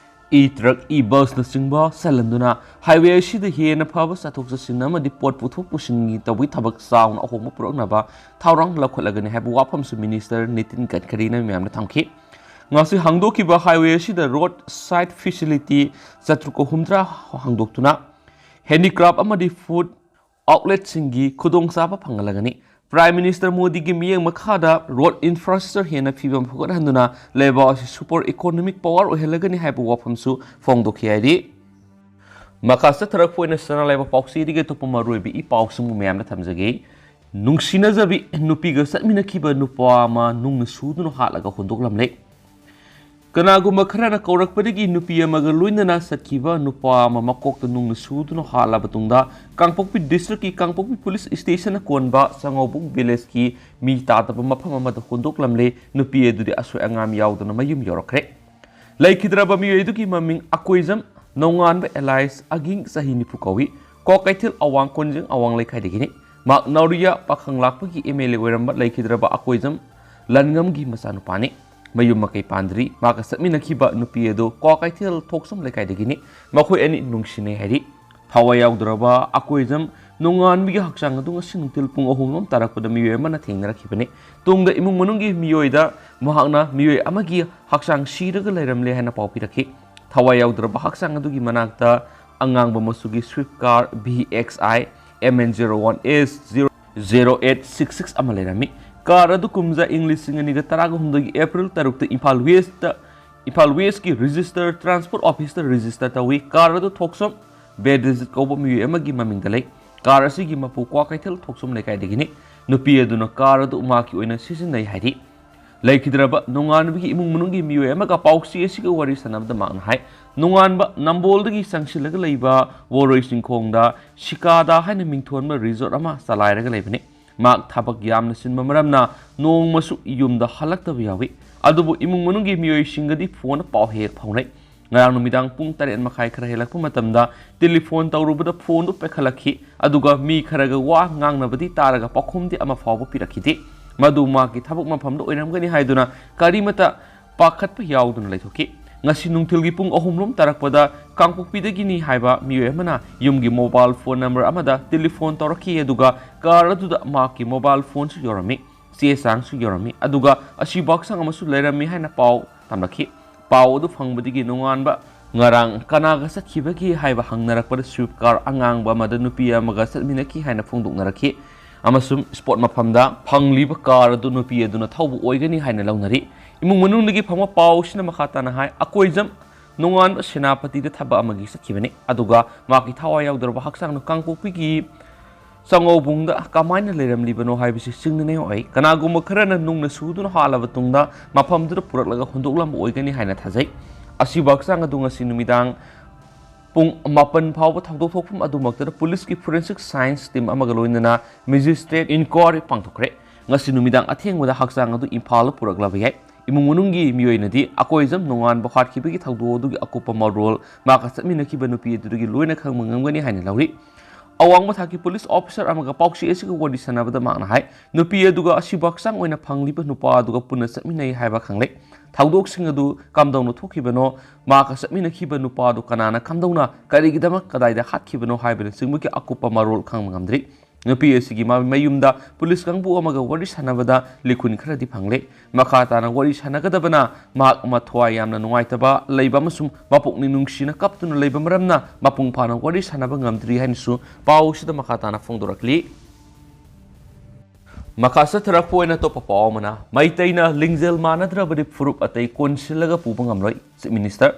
e-truck, e-bus ꯅꯆꯤꯡꯕ ꯆꯜꯍꯟꯗꯨꯅ highway ꯑꯁꯤꯗ ꯍꯦꯟꯅ ꯐꯕ ꯆꯠꯊꯣꯛ ꯆꯠꯁꯤꯟ ꯑꯃꯗꯤ ꯄꯣꯠ ꯄꯨꯊꯣꯛ ꯄꯨꯁꯤꯟꯒꯤ ꯇꯧꯕꯒꯤ ꯊꯕꯛ ꯆꯥꯎꯅ ꯑꯍꯣꯡꯕ ꯄꯨꯔꯛꯅꯕ ꯊꯧꯔꯥꯡ ꯂꯧꯈꯠꯂꯒꯅꯤ ꯍꯥꯏꯕ ꯋꯥꯐꯝꯁꯨ Minister ꯅꯤꯇꯤꯟ ꯒꯗꯀꯔꯤꯅ ꯃꯤꯌꯥꯝꯗ ꯊꯝꯈꯤ꯫ ꯉꯁꯤ ꯍꯥꯡꯗꯣꯛꯈꯤꯕ highway ꯑꯁꯤꯗ road side facility ꯆꯥꯇ꯭ꯔꯨꯛꯀ ꯍꯨꯝꯗ꯭ꯔꯥ ꯍꯥꯡꯗꯣꯛꯇꯨꯅ handicraft ꯑꯃꯗꯤ food outlet ꯁꯤꯡꯒꯤ ꯈꯨꯗꯣꯡꯆꯥꯕ ꯐꯪꯍꯜꯂꯒꯅꯤ꯫ Prime Minister ꯃꯣꯗꯤꯒꯤ ꯃꯤꯠꯌꯦꯡ ꯃꯈꯥꯗ road infrastructure ꯍꯦꯟꯅ ꯐꯤꯕꯝ ꯐꯒꯠꯍꯟꯗꯨꯅ ꯂꯩꯕꯥꯛ ꯑꯁꯤ super economic power ꯑꯣꯏꯍꯜꯂꯒꯅꯤ ꯍꯥꯏꯕ ꯋꯥꯐꯝꯁꯨ ꯐꯣꯡꯗꯣꯛꯈꯤ ꯍꯥꯏꯔꯤ꯫ ꯃꯈꯥ ꯆꯠꯊꯔꯛꯄ ꯑꯣꯏꯅ ꯁꯅꯥ ꯂꯩꯕꯥꯛ ꯄꯥꯎꯆꯦꯗꯒꯤ ꯑꯇꯣꯞꯄ ꯃꯔꯨꯑꯣꯏꯕ ꯏ ꯄꯥꯎꯁꯤꯡꯕꯨ ꯃꯌꯥꯝꯗ ꯊꯝꯖꯒꯦ꯫ ꯅꯨꯡꯁꯤꯅꯖꯕꯤ ꯅꯨꯄꯤꯒ ꯆꯠꯃꯤꯟꯅꯈꯤꯕ ꯅꯨꯄꯥ ꯑꯃ ꯅꯨꯡꯅ ꯁꯨꯗꯨꯅ ꯍꯥꯠꯂꯒ ꯍꯨꯟꯗꯣꯛꯂꯝꯂꯦ꯫ ꯀꯅꯥꯒꯨꯝꯕ ꯈꯔꯅ ꯀꯧꯔꯛꯄꯗꯒꯤ ꯅꯨꯄꯤ ꯑꯃꯒ ꯂꯣꯏꯅꯅ ꯆꯠꯈꯤꯕ ꯅꯨꯄꯥ ꯑꯃ ꯃꯀꯣꯛꯇ ꯅꯨꯡꯅ ꯁꯨꯗꯨꯅ ꯍꯥꯠꯂꯕ ꯇꯨꯡꯗ ꯀꯥꯡꯄꯣꯛꯄꯤ district ꯀꯤ ꯀꯥꯡꯄꯣꯛꯄꯤ police station ꯅ ꯀꯣꯟꯕ ꯆꯉꯧꯕꯨꯡ village ꯀꯤ ꯃꯤ ꯇꯥꯗꯕ ꯃꯐꯝ ꯑꯃꯗ ꯍꯨꯟꯗꯣꯛꯂꯝꯂꯦ꯫ ꯅꯨꯄꯤ ꯑꯗꯨꯗꯤ ꯑꯁꯣꯏ ꯑꯉꯥꯝ ꯌꯥꯎꯗꯅ ꯃꯌꯨꯝ ꯌꯧꯔꯛꯈ꯭ꯔꯦ꯫ ꯂꯩꯈꯤꯗ꯭ꯔꯕ ꯃꯤꯑꯣꯏ ꯑꯗꯨꯒꯤ ꯃꯃꯤꯡ ꯑꯀꯣꯏꯖꯝ ꯅꯣꯡꯉꯥꯟꯕ alias ꯑꯒꯤꯡ, ꯆꯍꯤ ꯅꯤꯐꯨ ꯀꯧꯏ꯫ ꯀ꯭ꯋꯥꯀꯩꯊꯦꯜ ꯑꯋꯥꯡ ꯀꯣꯟꯖꯤꯡ ꯑꯋꯥꯡ ꯂꯩꯀꯥꯏꯗꯒꯤꯅꯤ꯫ ꯃꯍꯥꯛ ꯅꯥꯎꯔꯤꯌꯥ ꯄꯥꯈꯪ ꯂꯥꯛꯄꯒꯤ M L A ꯑꯣꯏꯔꯝꯕ ꯂꯩꯈꯤꯗ꯭ꯔꯕ ꯑꯀꯣꯏꯖꯝ ꯂꯟꯉꯝꯒꯤ ꯃꯆꯥꯅꯨꯄꯥꯅꯤ꯫ ꯃꯌꯨꯝ ꯃꯀꯩ ꯄꯥꯟꯗ꯭ꯔꯤ꯫ ꯃꯍꯥꯛꯀ ꯆꯠꯃꯤꯟꯅꯈꯤꯕ ꯅꯨꯄꯤ ꯑꯗꯨ ꯀ꯭ꯋꯥꯀꯩꯊꯦꯜ ꯊꯣꯛꯆꯣꯝ ꯂꯩꯀꯥꯏꯗꯒꯤꯅꯤ꯫ ꯃꯈꯣꯏ ꯑꯅꯤ ꯅꯨꯡꯁꯤꯅꯩ ꯍꯥꯏꯔꯤ꯫ ꯊꯋꯥꯏ ꯌꯥꯎꯗ꯭ꯔꯕ ꯑꯀꯣꯏꯖꯝ ꯅꯣꯡꯉꯥꯟꯕꯒꯤ ꯍꯛꯆꯥꯡ ꯑꯗꯨ ꯉꯁꯤ ꯅꯨꯡꯊꯤꯜ ꯄꯨꯡ ꯑꯍꯨꯝ ꯂꯣꯝ ꯇꯥꯔꯛꯄꯗ ꯃꯤꯑꯣꯏ ꯑꯃꯅ ꯊꯦꯡꯅꯔꯛꯈꯤꯕꯅꯤ꯫ ꯇꯨꯡꯗ ꯏꯃꯨꯡ ꯃꯅꯨꯡꯒꯤ ꯃꯤꯑꯣꯏꯗ ꯃꯍꯥꯛꯅ ꯃꯤꯑꯣꯏ ꯑꯃꯒꯤ ꯍꯛꯆꯥꯡ ꯁꯤꯔꯒ ꯂꯩꯔꯝꯂꯦ ꯍꯥꯏꯅ ꯄꯥꯎ ꯄꯤꯔꯛꯈꯤ꯫ ꯊꯋꯥꯏ ꯌꯥꯎꯗ꯭ꯔꯕ ꯍꯛꯆꯥꯡ ꯑꯗꯨꯒꯤ ꯃꯅꯥꯛꯇ ꯑꯉꯥꯡꯕ ꯃꯆꯨꯒꯤ Swift car B X I M N zero one S zero eight six six ꯑꯃ ꯂꯩꯔꯝꯃꯤ꯫ ꯀꯥꯔ ꯑꯗꯨ ꯀꯨꯝꯖꯥ ꯏꯪ ꯂꯤꯁꯤꯡ ꯑꯅꯤꯒ ꯇꯔꯥꯒ ꯍꯨꯝꯗꯣꯏꯒꯤ ꯑꯦꯄ꯭ꯔꯤꯜ ꯇꯔꯨꯛꯇ ꯏꯝꯐꯥꯜ ꯋꯦꯁꯇ, ꯏꯝꯐꯥꯜ ꯋꯦꯁꯀꯤ ꯔꯦꯖꯤꯁꯇꯔ ꯇ꯭ꯔꯥꯟꯁꯄꯣꯔꯠ ꯑꯣꯐꯤꯁꯇ ꯔꯦꯖꯤꯁꯇꯔ ꯇꯧꯏ꯫ ꯀꯥꯔ ꯑꯗꯨ ꯊꯣꯛꯆꯣꯝ ꯕꯦꯗ꯭ꯔꯤꯖꯤꯠ ꯀꯧꯕ ꯃꯤꯑꯣꯏ ꯑꯃꯒꯤ ꯃꯃꯤꯡꯗ ꯂꯩ꯫ ꯀꯥꯔ ꯑꯁꯤꯒꯤ ꯃꯄꯨ ꯀ꯭ꯋꯥꯀꯩꯊꯦꯜ ꯊꯣꯛꯆꯣꯝ ꯂꯩꯀꯥꯏꯗꯒꯤꯅꯤ꯫ ꯅꯨꯄꯤ ꯑꯗꯨꯅ ꯀꯥꯔ ꯑꯗꯨ ꯃꯍꯥꯛꯀꯤ ꯑꯣꯏꯅ ꯁꯤꯖꯤꯟꯅꯩ ꯍꯥꯏꯔꯤ꯫ ꯂꯩꯈꯤꯗ꯭ꯔꯕ ꯅꯣꯡꯉꯥꯟꯕꯒꯤ ꯏꯃꯨꯡ ꯃꯅꯨꯡꯒꯤ ꯃꯤꯑꯣꯏ ꯑꯃꯒ ꯄꯥꯎꯆꯦ ꯑꯁꯤꯒ ꯋꯥꯔꯤ ꯁꯥꯟꯅꯕꯗ ꯃꯍꯥꯛꯅ ꯍꯥꯏ, ꯅꯣꯡꯉꯥꯟꯕ ꯅꯝꯕꯣꯜꯗꯒꯤ ꯆꯪꯁꯤꯜꯂꯒ ꯂꯩꯕ ꯕꯣꯔꯣꯏ ꯆꯤꯡꯈꯣꯡꯗ ꯁꯤꯀꯥꯗꯥ ꯍꯥꯏꯅ ꯃꯤꯡꯊꯣꯟꯕ ꯔꯤꯖꯣꯔꯠ ꯑꯃ ꯆꯂꯥꯏꯔꯒ ꯂꯩꯕꯅꯤ꯫ ꯃꯍꯥꯛ ꯊꯕꯛ ꯌꯥꯝꯅ ꯆꯤꯟꯕ ꯃꯔꯝꯅ ꯅꯣꯡꯃꯁꯨ ꯌꯨꯝꯗ ꯍꯜꯂꯛꯇꯕ ꯌꯥꯎꯏ꯫ ꯑꯗꯨꯕꯨ ꯏꯃꯨꯡ ꯃꯅꯨꯡꯒꯤ ꯃꯤꯑꯣꯏꯁꯤꯡꯒꯗꯤ ꯐꯣꯟꯗ ꯄꯥꯎ ꯍꯦꯛ ꯍꯦꯛ ꯐꯥꯎꯅꯩ꯫ ꯉꯔꯥꯡ ꯅꯨꯃꯤꯗꯥꯡ ꯄꯨꯡ ꯇꯔꯦꯠ ꯃꯈꯥꯏ ꯈꯔ ꯍꯦꯜꯂꯛꯄ ꯃꯇꯝꯗ ꯇꯦꯂꯤꯐꯣꯟ ꯇꯧꯔꯨꯕꯗ ꯐꯣꯟꯗꯨ ꯄꯥꯏꯈꯠꯂꯛꯈꯤ, ꯑꯗꯨꯒ ꯃꯤ ꯈꯔꯒ ꯋꯥ ꯉꯥꯡꯅꯕꯗꯤ ꯇꯥꯔꯒ ꯄꯥꯎꯈꯨꯝꯗꯤ ꯑꯃ ꯐꯥꯎꯕ ꯄꯤꯔꯛꯈꯤꯗꯦ꯫ ꯃꯗꯨ ꯃꯍꯥꯛꯀꯤ ꯊꯕꯛ ꯃꯐꯝꯗ ꯑꯣꯏꯔꯝꯒꯅꯤ ꯍꯥꯏꯗꯨꯅ ꯀꯔꯤꯃꯇ ꯄꯥꯈꯠꯄ ꯌꯥꯎꯗꯅ ꯂꯩꯊꯣꯛꯈꯤ꯫ ꯉꯁꯤ ꯅꯨꯡꯊꯤꯜꯒꯤ ꯄꯨꯡ ꯑꯍꯨꯝ ꯂꯣꯝ ꯇꯥꯔꯛꯄꯗ ꯀꯥꯡꯄꯣꯛꯄꯤꯗꯒꯤꯅꯤ ꯍꯥꯏꯕ ꯃꯤꯑꯣꯏ ꯑꯃꯅ ꯌꯨꯝꯒꯤ ꯃꯣꯕꯥꯏꯜ ꯐꯣꯟ ꯅꯝꯕꯔ ꯑꯃꯗ ꯇꯦꯂꯤꯐꯣꯟ ꯇꯧꯔꯛꯈꯤ, ꯑꯗꯨꯒ ꯀꯥꯔ ꯑꯗꯨꯗ ꯃꯍꯥꯛꯀꯤ ꯃꯣꯕꯥꯏꯜ ꯐꯣꯟꯁꯨ ꯌꯥꯎꯔꯝꯃꯤ, ꯆꯦ ꯆꯥꯡꯁꯨ ꯌꯥꯎꯔꯝꯃꯤ, ꯑꯗꯨꯒ ꯑꯁꯤꯕ ꯍꯛꯆꯥꯡ ꯑꯃꯁꯨ ꯂꯩꯔꯝꯃꯤ ꯍꯥꯏꯅ ꯄꯥꯎ ꯇꯝꯂꯛꯈꯤ꯫ ꯄꯥꯎ ꯑꯗꯨ ꯐꯪꯕꯗꯒꯤ ꯅꯣꯡꯉꯥꯟꯕ ꯉꯔꯥꯡ ꯀꯅꯥꯒ ꯆꯠꯈꯤꯕꯒꯦ ꯍꯥꯏꯕ ꯍꯪꯅꯔꯛꯄꯗ Swift car ꯑꯉꯥꯡꯕ ꯑꯃꯗ ꯅꯨꯄꯤ ꯑꯃꯒ ꯆꯠꯃꯤꯟꯅꯈꯤ ꯍꯥꯏꯅ ꯐꯣꯡꯗꯣꯛꯅꯔꯛꯈꯤ, ꯑꯃꯁꯨꯡ ꯏꯁꯄꯣꯠ ꯃꯐꯝꯗ ꯐꯪꯂꯤꯕ ꯀꯥꯔ ꯑꯗꯨ ꯅꯨꯄꯤ ꯑꯗꯨꯅ ꯊꯧꯕ ꯑꯣꯏꯒꯅꯤ ꯍꯥꯏꯅ ꯂꯧꯅꯔꯤ꯫ ꯏꯃꯨꯡ ꯃꯅꯨꯡꯗꯒꯤ ꯐꯪꯕ ꯄꯥꯎꯁꯤꯅ ꯃꯈꯥ ꯇꯥꯅ ꯍꯥꯏ, ꯑꯀꯣꯏꯖꯝ ꯅꯣꯡꯉꯥꯟꯕ ꯁꯦꯅꯥꯄꯇꯤꯗ ꯊꯕꯛ ꯑꯃꯒꯤ ꯆꯠꯈꯤꯕꯅꯤ, ꯑꯗꯨꯒ ꯃꯍꯥꯛꯀꯤ ꯊꯋꯥꯏ ꯌꯥꯎꯗ꯭ꯔꯕ ꯍꯛꯆꯥꯡꯅ ꯀꯥꯡꯄꯣꯛꯄꯤꯒꯤ ꯆꯉꯧꯕꯨꯡꯗ ꯀꯃꯥꯏꯅ ꯂꯩꯔꯝꯂꯤꯕꯅꯣ ꯍꯥꯏꯕꯁꯤ ꯆꯤꯡꯅꯅꯤꯡꯉꯥꯏ ꯑꯣꯏ꯫ ꯀꯅꯥꯒꯨꯝꯕ ꯈꯔꯅ ꯅꯨꯡꯅ ꯁꯨꯗꯨꯅ ꯍꯥꯠꯂꯕ ꯇꯨꯡꯗ ꯃꯐꯝꯗꯨꯗ ꯄꯨꯔꯛꯂꯒ ꯍꯨꯟꯗꯣꯛꯂꯝꯕ ꯑꯣꯏꯒꯅꯤ ꯍꯥꯏꯅ ꯊꯥꯖꯩ꯫ ꯑꯁꯤꯕ ꯍꯛꯆꯥꯡ ꯑꯗꯨ ꯉꯁꯤ ꯅꯨꯃꯤꯗꯥꯡ ꯄꯨꯡ ꯃꯥꯄꯟ ꯐꯥꯎꯕ ꯊꯧꯗꯣꯛ ꯊꯣꯛꯐꯝ ꯑꯗꯨꯃꯛꯇꯗ ꯄꯨꯂꯤꯁꯀꯤ forensic science team ꯑꯃꯒ ꯂꯣꯏꯅꯅ magistrate inquiry ꯄꯥꯡꯊꯣꯛꯈ꯭ꯔꯦ꯫ ꯉꯁꯤ ꯅꯨꯃꯤꯗꯥꯡ ꯑꯊꯦꯡꯕꯗ ꯍꯛꯆꯥꯡ ꯑꯗꯨ ꯏꯝꯐꯥꯜꯗ ꯄꯨꯔꯛꯂꯕ ꯌꯥꯏ꯫ ꯏꯃꯨꯡ ꯃꯅꯨꯡꯒꯤ ꯃꯤꯑꯣꯏꯅꯗꯤ ꯑꯀꯣꯏꯖꯝ ꯅꯣꯡꯉꯥꯟꯕ ꯍꯥꯠꯈꯤꯕꯒꯤ ꯊꯧꯗꯣꯛ ꯑꯗꯨꯒꯤ ꯑꯀꯨꯞꯄ ꯃꯔꯣꯜ, ꯃꯍꯥꯛꯀ ꯆꯠꯃꯤꯟꯅꯈꯤꯕ ꯅꯨꯄꯤ ꯑꯗꯨꯗꯒꯤ ꯂꯣꯏꯅ ꯈꯪꯕ ꯉꯝꯒꯅꯤ ꯍꯥꯏꯅ ꯂꯧꯔꯤ꯫ ꯑꯋꯥꯡꯕ ꯊꯥꯛꯀꯤ ꯄꯨꯂꯤꯁ ꯑꯣꯐꯤꯁꯥꯔ ꯑꯃꯒ ꯄꯥꯎꯆꯦ ꯑꯁꯤꯒ ꯋꯥꯔꯤ ꯁꯥꯟꯅꯕꯗ ꯃꯍꯥꯛꯅ ꯍꯥꯏ, ꯅꯨꯄꯤ ꯑꯗꯨꯒ ꯑꯁꯤꯕ ꯍꯛꯆꯥꯡ ꯑꯣꯏꯅ ꯐꯪꯂꯤꯕ ꯅꯨꯄꯥ ꯑꯗꯨꯒ ꯄꯨꯟꯅ ꯆꯠꯃꯤꯟꯅꯩ ꯍꯥꯏꯕ ꯈꯪꯂꯦ꯫ ꯊꯧꯗꯣꯛꯁꯤꯡ ꯑꯗꯨ ꯀꯝꯗꯧꯅ ꯊꯣꯛꯈꯤꯕꯅꯣ, ꯃꯍꯥꯛꯀ ꯆꯠꯃꯤꯟꯅꯈꯤꯕ ꯅꯨꯄꯥ ꯑꯗꯨ ꯀꯅꯥꯅ ꯀꯝꯗꯧꯅ, ꯀꯔꯤꯒꯤꯗꯃꯛ, ꯀꯗꯥꯏꯗ ꯍꯥꯠꯈꯤꯕꯅꯣ ꯍꯥꯏꯕꯅꯆꯤꯡꯕꯒꯤ ꯑꯀꯨꯞꯄ ꯃꯔꯣꯜ ꯈꯪꯕ ꯉꯝꯗ꯭ꯔꯤ꯫ ꯅꯨꯄꯤ ꯑꯁꯤꯒꯤ ꯃ-, ꯃꯌꯨꯝꯗ ꯄꯨꯂꯤꯁ ꯀꯥꯡꯕꯨ ꯑꯃꯒ ꯋꯥꯔꯤ ꯁꯥꯟꯅꯕꯗ ꯂꯤꯈꯨꯟ ꯈꯔꯗꯤ ꯐꯪꯂꯦ꯫ ꯃꯈꯥ ꯇꯥꯅ ꯋꯥꯔꯤ ꯁꯥꯟꯅꯒꯗꯕꯅ ꯃꯍꯥꯛ ꯃꯊ꯭ꯋꯥꯏ ꯌꯥꯝꯅ ꯅꯨꯡꯉꯥꯏꯇꯕ ꯂꯩꯕ ꯑꯃꯁꯨꯡ ꯃꯄꯨꯛꯅꯤꯡ ꯅꯨꯡꯁꯤꯅ ꯀꯞꯇꯨꯅ ꯂꯩꯕ ꯃꯔꯝꯅ ꯃꯄꯨꯡ ꯐꯥꯅ ꯋꯥꯔꯤ ꯁꯥꯟꯅꯕ ꯉꯝꯗ꯭ꯔꯤ ꯍꯥꯏꯅꯁꯨ ꯄꯥꯎ ꯑꯁꯤꯗ ꯃꯈꯥ ꯇꯥꯅ ꯐꯣꯡꯗꯣꯔꯛꯂꯤ꯫ ꯃꯈꯥ ꯆꯠꯊꯔꯛꯄ ꯑꯣꯏꯅ ꯑꯇꯣꯞꯄ ꯄꯥꯎ ꯑꯃꯅ, ꯃꯩꯇꯩꯅ ꯂꯤꯡꯖꯦꯜ ꯃꯥꯟꯅꯗ꯭ꯔꯕꯗꯤ ꯐꯨꯔꯨꯞ ꯑꯇꯩ ꯀꯣꯟꯁꯤꯜꯂꯒ ꯄꯨꯕ ꯉꯝꯂꯣꯏ, ꯆꯤꯐ ꯃꯤꯅꯤꯁꯇꯔ꯫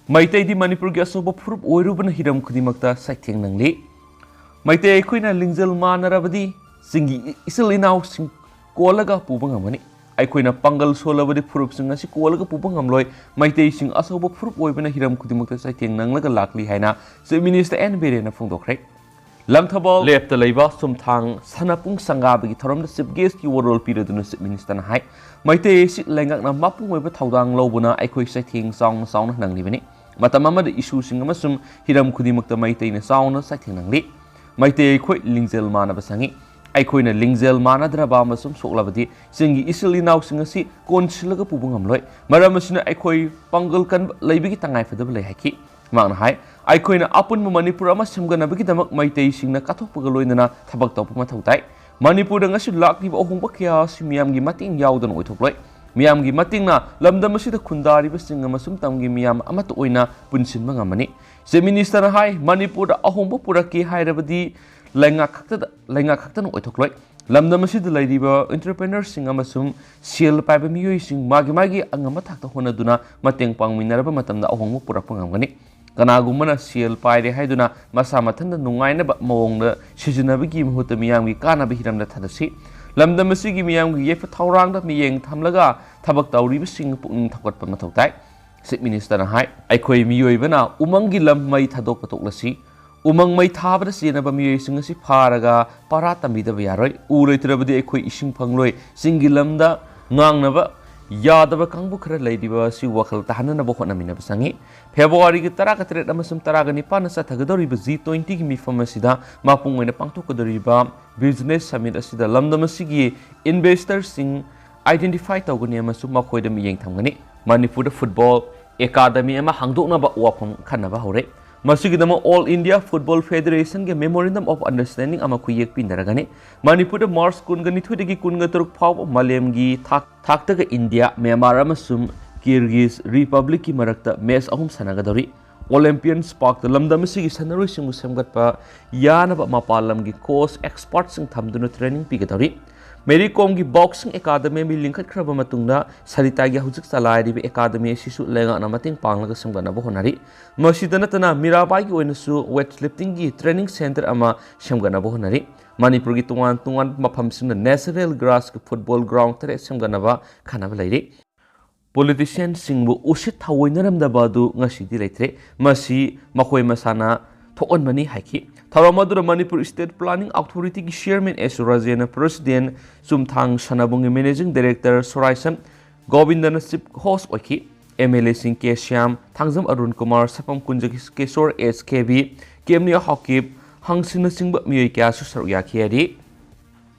ꯃꯩꯇꯩꯗꯤ ꯃꯅꯤꯄꯨꯔꯒꯤ ꯑꯆꯧꯕ ꯐꯨꯔꯨꯞ ꯑꯣꯏꯔꯨꯕꯅ ꯍꯤꯔꯝ ꯈꯨꯗꯤꯡꯃꯛꯇ ꯆꯩꯊꯦꯡ ꯅꯪꯂꯤ꯫ ꯃꯩꯇꯩ ꯑꯩꯈꯣꯏꯅ ꯂꯤꯡꯖꯦꯜ ꯃꯥꯟꯅꯔꯕꯗꯤ ꯆꯤꯡꯒꯤ ꯏꯆꯤꯜ ꯏꯅꯥꯎꯁꯤꯡ ꯀꯣꯜꯂꯒ ꯄꯨꯕ ꯉꯝꯒꯅꯤ꯫ ꯑꯩꯈꯣꯏꯅ ꯄꯥꯡꯒꯜ ꯁꯣꯜꯂꯕꯗꯤ ꯐꯨꯔꯨꯞꯁꯤꯡ ꯑꯁꯤ ꯀꯣꯜꯂꯒ ꯄꯨꯕ ꯉꯝꯂꯣꯏ꯫ ꯃꯩꯇꯩꯁꯤꯡ ꯑꯆꯧꯕ ꯐꯨꯔꯨꯞ ꯑꯣꯏꯕꯅ ꯍꯤꯔꯝ ꯈꯨꯗꯤꯡꯃꯛꯇ ꯆꯩꯊꯦꯡ ꯅꯪꯂꯒ ꯂꯥꯛꯂꯤ ꯍꯥꯏꯅ ꯆꯤꯐ ꯃꯤꯅꯤꯁꯇꯔ ꯑꯦꯟ ꯕꯤꯔꯦꯟꯅ ꯐꯣꯡꯗꯣꯛꯈ꯭ꯔꯦ꯫ ꯂꯪꯊꯕꯥꯜ ꯂꯦꯞꯇ ꯂꯩꯕ ꯆꯨꯝꯊꯥꯡ ꯁꯅꯥꯄꯨꯡ ꯁꯪꯒꯥꯕꯒꯤ ꯊꯧꯔꯝꯗ ꯆꯤꯐ ꯒꯦꯁꯀꯤ ꯋꯥꯔꯣꯜ ꯄꯤꯔꯗꯨꯅ ꯆꯤꯐ ꯃꯤꯅꯤꯁꯇꯔꯅ ꯍꯥꯏ, ꯃꯩꯇꯩ ꯑꯁꯤ ꯂꯩꯉꯥꯛꯅ ꯃꯄꯨꯡ ꯑꯣꯏꯕ ꯊꯧꯗꯥꯡ ꯂꯧꯕꯅ ꯑꯩꯈꯣꯏ ꯆꯩꯊꯦꯡ ꯆꯥꯎꯅ ꯆꯥꯎꯅ ꯅꯪꯂꯤꯕꯅꯤ꯫ ꯃꯇꯝ ꯑꯃꯗ ꯏꯁꯨꯁꯤꯡ ꯑꯃꯁꯨꯡ ꯍꯤꯔꯝ ꯈꯨꯗꯤꯡꯃꯛꯇ ꯃꯩꯇꯩꯅ ꯆꯥꯎꯅ ꯆꯩꯊꯦꯡ ꯅꯪꯂꯤ꯫ ꯃꯩꯇꯩ ꯑꯩꯈꯣꯏ ꯂꯤꯡꯖꯦꯜ ꯃꯥꯟꯅꯕ ꯆꯪꯏ꯫ ꯑꯩꯈꯣꯏꯅ ꯂꯤꯡꯖꯦꯜ ꯃꯥꯟꯅꯗ꯭ꯔꯕ ꯑꯃꯁꯨꯡ ꯁꯣꯛꯂꯕꯗꯤ ꯆꯤꯡꯒꯤ ꯏꯆꯤꯜ ꯏꯅꯥꯎꯁꯤꯡ ꯑꯁꯤ ꯀꯣꯟꯁꯤꯜꯂꯒ ꯄꯨꯕ ꯉꯝꯂꯣꯏ꯫ ꯃꯔꯝ ꯑꯁꯤꯅ ꯑꯩꯈꯣꯏ ꯄꯥꯡꯒꯜ ꯀꯟꯕ ꯂꯩꯕꯒꯤ ꯇꯉꯥꯏꯐꯗꯕ ꯂꯩ ꯍꯥꯏꯈꯤ꯫ ꯃꯍꯥꯛꯅ ꯍꯥꯏ, ꯑꯩꯈꯣꯏꯅ ꯑꯄꯨꯟꯕ ꯃꯅꯤꯄꯨꯔ ꯑꯃ ꯁꯦꯝꯒꯠꯅꯕꯒꯤꯗꯃꯛ ꯃꯩꯇꯩꯁꯤꯡꯅ ꯀꯠꯊꯣꯛꯄꯒ ꯂꯣꯏꯅꯅ ꯊꯕꯛ ꯇꯧꯕ ꯃꯊꯧ ꯇꯥꯏ꯫ ꯃꯅꯤꯄꯨꯔꯗ ꯉꯁꯤ ꯂꯥꯛꯂꯤꯕ ꯑꯍꯣꯡꯕ ꯀꯌꯥ ꯑꯁꯤ ꯃꯤꯌꯥꯝꯒꯤ ꯃꯇꯦꯡ ꯌꯥꯎꯗꯅ ꯑꯣꯏꯊꯣꯛꯂꯣꯏ꯫ ꯃꯤꯌꯥꯝꯒꯤ ꯃꯇꯦꯡꯅ ꯂꯝꯗꯝ ꯑꯁꯤꯗ ꯈꯨꯟꯗꯥꯔꯤꯕꯁꯤꯡ ꯑꯃꯁꯨꯡ ꯇꯝꯒꯤ ꯃꯤꯌꯥꯝ ꯑꯃꯠꯇ ꯑꯣꯏꯅ ꯄꯨꯟꯁꯤꯟꯕ ꯉꯝꯃꯅꯤ꯫ ꯆꯤꯐ ꯃꯤꯅꯤꯁꯇꯔꯅ ꯍꯥꯏ, ꯃꯅꯤꯄꯨꯔꯗ ꯑꯍꯣꯡꯕ ꯄꯨꯔꯛꯀꯦ ꯍꯥꯏꯔꯕꯗꯤ ꯂꯩꯉꯥꯛ ꯈꯛꯇꯗ, ꯂꯩꯉꯥꯛ ꯈꯛꯇꯅ ꯑꯣꯏꯊꯣꯛꯂꯣꯏ꯫ ꯂꯝꯗꯝ ꯑꯁꯤꯗ ꯂꯩꯔꯤꯕ entrepreneurꯁꯤꯡ ꯑꯃꯁꯨꯡ ꯁꯦꯜ ꯄꯥꯏꯕ ꯃꯤꯑꯣꯏꯁꯤꯡ ꯃꯥꯒꯤ ꯃꯥꯒꯤ ꯑꯉꯝꯕ ꯊꯥꯛꯇ ꯍꯣꯠꯅꯗꯨꯅ ꯃꯇꯦꯡ ꯄꯥꯡꯃꯤꯟꯅꯔꯕ ꯃꯇꯝꯗ ꯑꯍꯣꯡꯕ ꯄꯨꯔꯛꯄ ꯉꯝꯒꯅꯤ꯫ ꯀꯅꯥꯒꯨꯝꯕꯅ ꯁꯦꯜ ꯄꯥꯏꯔꯦ ꯍꯥꯏꯗꯨꯅ ꯃꯁꯥ ꯃꯊꯟꯇ ꯅꯨꯡꯉꯥꯏꯅꯕ ꯃꯑꯣꯡꯗ ꯁꯤꯖꯤꯟꯅꯕꯒꯤ ꯃꯍꯨꯠꯇ ꯃꯤꯌꯥꯝꯒꯤ ꯀꯥꯟꯅꯕ ꯍꯤꯔꯝꯗ ꯊꯥꯗꯁꯤ꯫ ꯂꯝꯗꯝ ꯑꯁꯤꯒꯤ ꯃꯤꯌꯥꯝꯒꯤ ꯌꯥꯏꯐ ꯊꯧꯔꯥꯡꯗ ꯃꯤꯠꯌꯦꯡ ꯊꯝꯂꯒ ꯊꯕꯛ ꯇꯧꯔꯤꯕꯁꯤꯡ ꯄꯨꯛꯅꯤꯡ ꯊꯧꯒꯠꯄ ꯃꯊꯧ ꯇꯥꯏ꯫ ꯆꯤꯐ ꯃꯤꯅꯤꯁꯇꯔꯅ ꯍꯥꯏ, ꯑꯩꯈꯣꯏ ꯃꯤꯑꯣꯏꯕꯅ ꯎꯃꯪꯒꯤ ꯂꯝ ꯃꯩ ꯊꯥꯗꯣꯛꯄ ꯇꯣꯛꯂꯁꯤ꯫ ꯎꯃꯪ ꯃꯩ ꯊꯥꯕꯗ ꯆꯦꯟꯅꯕ ꯃꯤꯑꯣꯏꯁꯤꯡ ꯑꯁꯤ ꯐꯥꯔꯒ ꯄꯔꯥ ꯇꯝꯕꯤꯗꯕ ꯌꯥꯔꯣꯏ꯫ ꯎ ꯂꯩꯇ꯭ꯔꯕꯗꯤ ꯑꯩꯈꯣꯏ ꯏꯁꯤꯡ ꯐꯪꯂꯣꯏ꯫ ꯆꯤꯡꯒꯤ ꯂꯝꯗ ꯉꯥꯡꯅꯕ ꯌꯥꯗꯕ ꯀꯥꯡꯕꯨ ꯈꯔ ꯂꯩꯔꯤꯕ ꯑꯁꯤ ꯋꯥꯈꯜ ꯇꯥꯍꯟꯅꯅꯕ ꯍꯣꯠꯅꯃꯤꯟꯅꯕ ꯆꯪꯏ꯫ ꯐꯦꯕ꯭ꯔꯨꯋꯥꯔꯤꯒꯤ ꯇꯔꯥꯒ ꯇꯔꯦꯠ ꯑꯃꯁꯨꯡ ꯇꯔꯥꯒ ꯅꯤꯄꯥꯟꯗ ꯆꯠꯊꯒꯗꯧꯔꯤꯕ ꯖꯤ ꯇ꯭ꯋꯦꯟꯇꯤꯒꯤ ꯃꯤꯐꯝ ꯑꯁꯤꯗ ꯃꯄꯨꯡ ꯑꯣꯏꯅ ꯄꯥꯡꯊꯣꯛꯀꯗꯧꯔꯤꯕ ꯕꯤꯖꯤꯅꯦꯁ ꯁꯃꯤꯠ ꯑꯁꯤꯗ ꯂꯝꯗꯝ ꯑꯁꯤꯒꯤ ꯏꯟꯚꯦꯁꯇꯔꯁꯤꯡ ꯑꯥꯏꯗꯦꯟꯇꯤꯐꯥꯏ ꯇꯧꯒꯅꯤ ꯑꯃꯁꯨꯡ ꯃꯈꯣꯏꯗ ꯃꯤꯠꯌꯦꯡ ꯊꯝꯒꯅꯤ꯫ ꯃꯅꯤꯄꯨꯔꯗ ꯐꯨꯠꯕꯣꯜ ꯑꯦꯀꯥꯗꯃꯤ ꯑꯃ ꯍꯥꯡꯗꯣꯛꯅꯕ ꯋꯥꯐꯝ ꯈꯟꯅꯕ ꯍꯧꯔꯦ꯫ ꯃꯁꯤꯒꯤꯗꯃꯛ ꯑꯣꯜ ꯏꯟꯗꯤꯌꯥ ꯐꯨꯠꯕꯣꯜ ꯐꯦꯗꯔꯦꯁꯟꯒ ꯃꯦꯃꯣꯔꯦꯟꯗꯝ ꯑꯣꯐ ꯑꯟꯗꯔꯁ꯭ꯇꯦꯟꯗꯤꯡ ꯑꯃ ꯈꯨꯌꯦꯛ ꯄꯤꯅꯔꯒꯅꯤ꯫ ꯃꯅꯤꯄꯨꯔꯗ ꯃꯥꯔꯆ ꯀꯨꯟꯒ ꯅꯤꯊꯣꯏꯗꯒꯤ ꯀꯨꯟꯒ ꯇꯔꯨꯛ ꯐꯥꯎꯕ ꯃꯥꯂꯦꯝꯒꯤ ꯊꯥꯛ ꯊꯥꯛꯇꯒ ꯏꯟꯗꯤꯌꯥ, ꯃ꯭ꯌꯥꯟꯃꯥꯔ ꯑꯃꯁꯨꯡ ꯀꯤꯔꯒꯤꯖ ꯔꯤꯄꯕ꯭ꯂꯤꯛꯀꯤ ꯃꯔꯛꯇ ꯃꯦꯆ ꯑꯍꯨꯝ ꯁꯥꯟꯅꯒꯗꯧꯔꯤ꯫ ꯑꯣꯂꯦꯝꯄꯤꯌꯟꯁ ꯄꯥꯔꯛꯇ ꯂꯝꯗꯝ ꯑꯁꯤꯒꯤ ꯁꯥꯟꯅꯔꯣꯏꯁꯤꯡꯕꯨ ꯁꯦꯝꯒꯠꯄ ꯌꯥꯅꯕ ꯃꯄꯥꯟ ꯂꯝꯒꯤ ꯀꯣꯆ, ꯑꯦꯛꯁꯄꯔꯠꯁꯤꯡ ꯊꯝꯗꯨꯅ ꯇ꯭ꯔꯦꯅꯤꯡ ꯄꯤꯒꯗꯧꯔꯤ꯫ ꯃꯦꯔꯤ ꯀꯣꯝꯒꯤ ꯕꯣꯛꯁꯤꯡ ꯑꯦꯀꯥꯗꯃꯤ ꯑꯃ ꯂꯤꯡꯈꯠꯈ꯭ꯔꯕ ꯃꯇꯨꯡꯗ ꯁꯔꯤꯇꯥꯒꯤ ꯍꯧꯖꯤꯛ ꯆꯂꯥꯏꯔꯤꯕ ꯑꯦꯀꯥꯗꯃꯤ ꯑꯁꯤꯁꯨ ꯂꯩꯉꯥꯛꯅ ꯃꯇꯦꯡ ꯄꯥꯡꯂꯒ ꯁꯦꯝꯒꯠꯅꯕ ꯍꯣꯠꯅꯔꯤ꯫ ꯃꯁꯤꯗ ꯅꯠꯇꯅ ꯃꯤꯔꯥꯕꯥꯏꯒꯤ ꯑꯣꯏꯅꯁꯨ ꯋꯦꯠ ꯂꯤꯐꯇꯤꯡꯒꯤ ꯇ꯭ꯔꯦꯅꯤꯡ ꯁꯦꯟꯇꯔ ꯑꯃ ꯁꯦꯝꯒꯠꯅꯕ ꯍꯣꯠꯅꯔꯤ꯫ ꯃꯅꯤꯄꯨꯔꯒꯤ ꯇꯣꯉꯥꯟ ꯇꯣꯉꯥꯟꯕ ꯃꯐꯝꯁꯤꯡꯗ ꯅꯦꯆꯔꯦꯜ ꯒ꯭ꯔꯥꯁꯀꯤ ꯐꯨꯠꯕꯣꯜ ꯒ꯭ꯔꯥꯎꯟ ꯇꯔꯦꯠ ꯁꯦꯝꯒꯠꯅꯕ ꯈꯟꯅꯕ ꯂꯩꯔꯤ꯫ ꯄꯣꯂꯤꯇꯤꯁꯤꯌꯥꯟꯁꯤꯡꯕꯨ ꯎꯁꯤꯠ ꯊꯑꯣꯏꯅꯔꯝꯗꯕ ꯑꯗꯨ ꯉꯁꯤꯗꯤ ꯂꯩꯇ꯭ꯔꯦ꯫ ꯃꯁꯤ ꯃꯈꯣꯏ ꯃꯁꯥꯅ ꯊꯣꯛꯍꯟꯕꯅꯤ ꯍꯥꯏꯈꯤ꯫ ꯊꯧꯔꯝ ꯑꯗꯨꯗ ꯃꯅꯤꯄꯨꯔ ꯁ꯭ꯇꯦꯠ ꯄ꯭ꯂꯥꯅꯤꯡ ꯑꯣꯊꯣꯔꯤꯇꯤꯒꯤ ꯆꯤꯌꯔꯃꯦꯟ ꯑꯦꯁ ꯔꯥꯖꯦꯟꯅ, ꯄ꯭ꯔꯦꯁꯤꯗꯦꯟ ꯆꯨꯝꯊꯥꯡ ꯁꯅꯥꯕꯨꯡꯒꯤ ꯃꯦꯅꯦꯖꯤꯡ ꯗꯥꯏꯔꯦꯛꯇꯔ ꯁꯣꯔꯥꯏꯁꯝ ꯒꯣꯕꯤꯟꯗꯅ ꯆꯤꯐ ꯍꯣꯁ ꯑꯣꯏꯈꯤ꯫ ꯑꯦꯝ ꯑꯦꯜ ꯑꯦꯁꯤꯡ K Shyam, Thangjam Arun Kumar, Sapam Kunjakishor, S K B, Kemnia Haokip, ꯍꯪꯁꯤꯡꯅꯆꯤꯡꯕ ꯃꯤꯑꯣꯏ ꯀꯌꯥꯁꯨ ꯁꯔꯨꯛ ꯌꯥꯈꯤ ꯍꯥꯏꯔꯤ꯫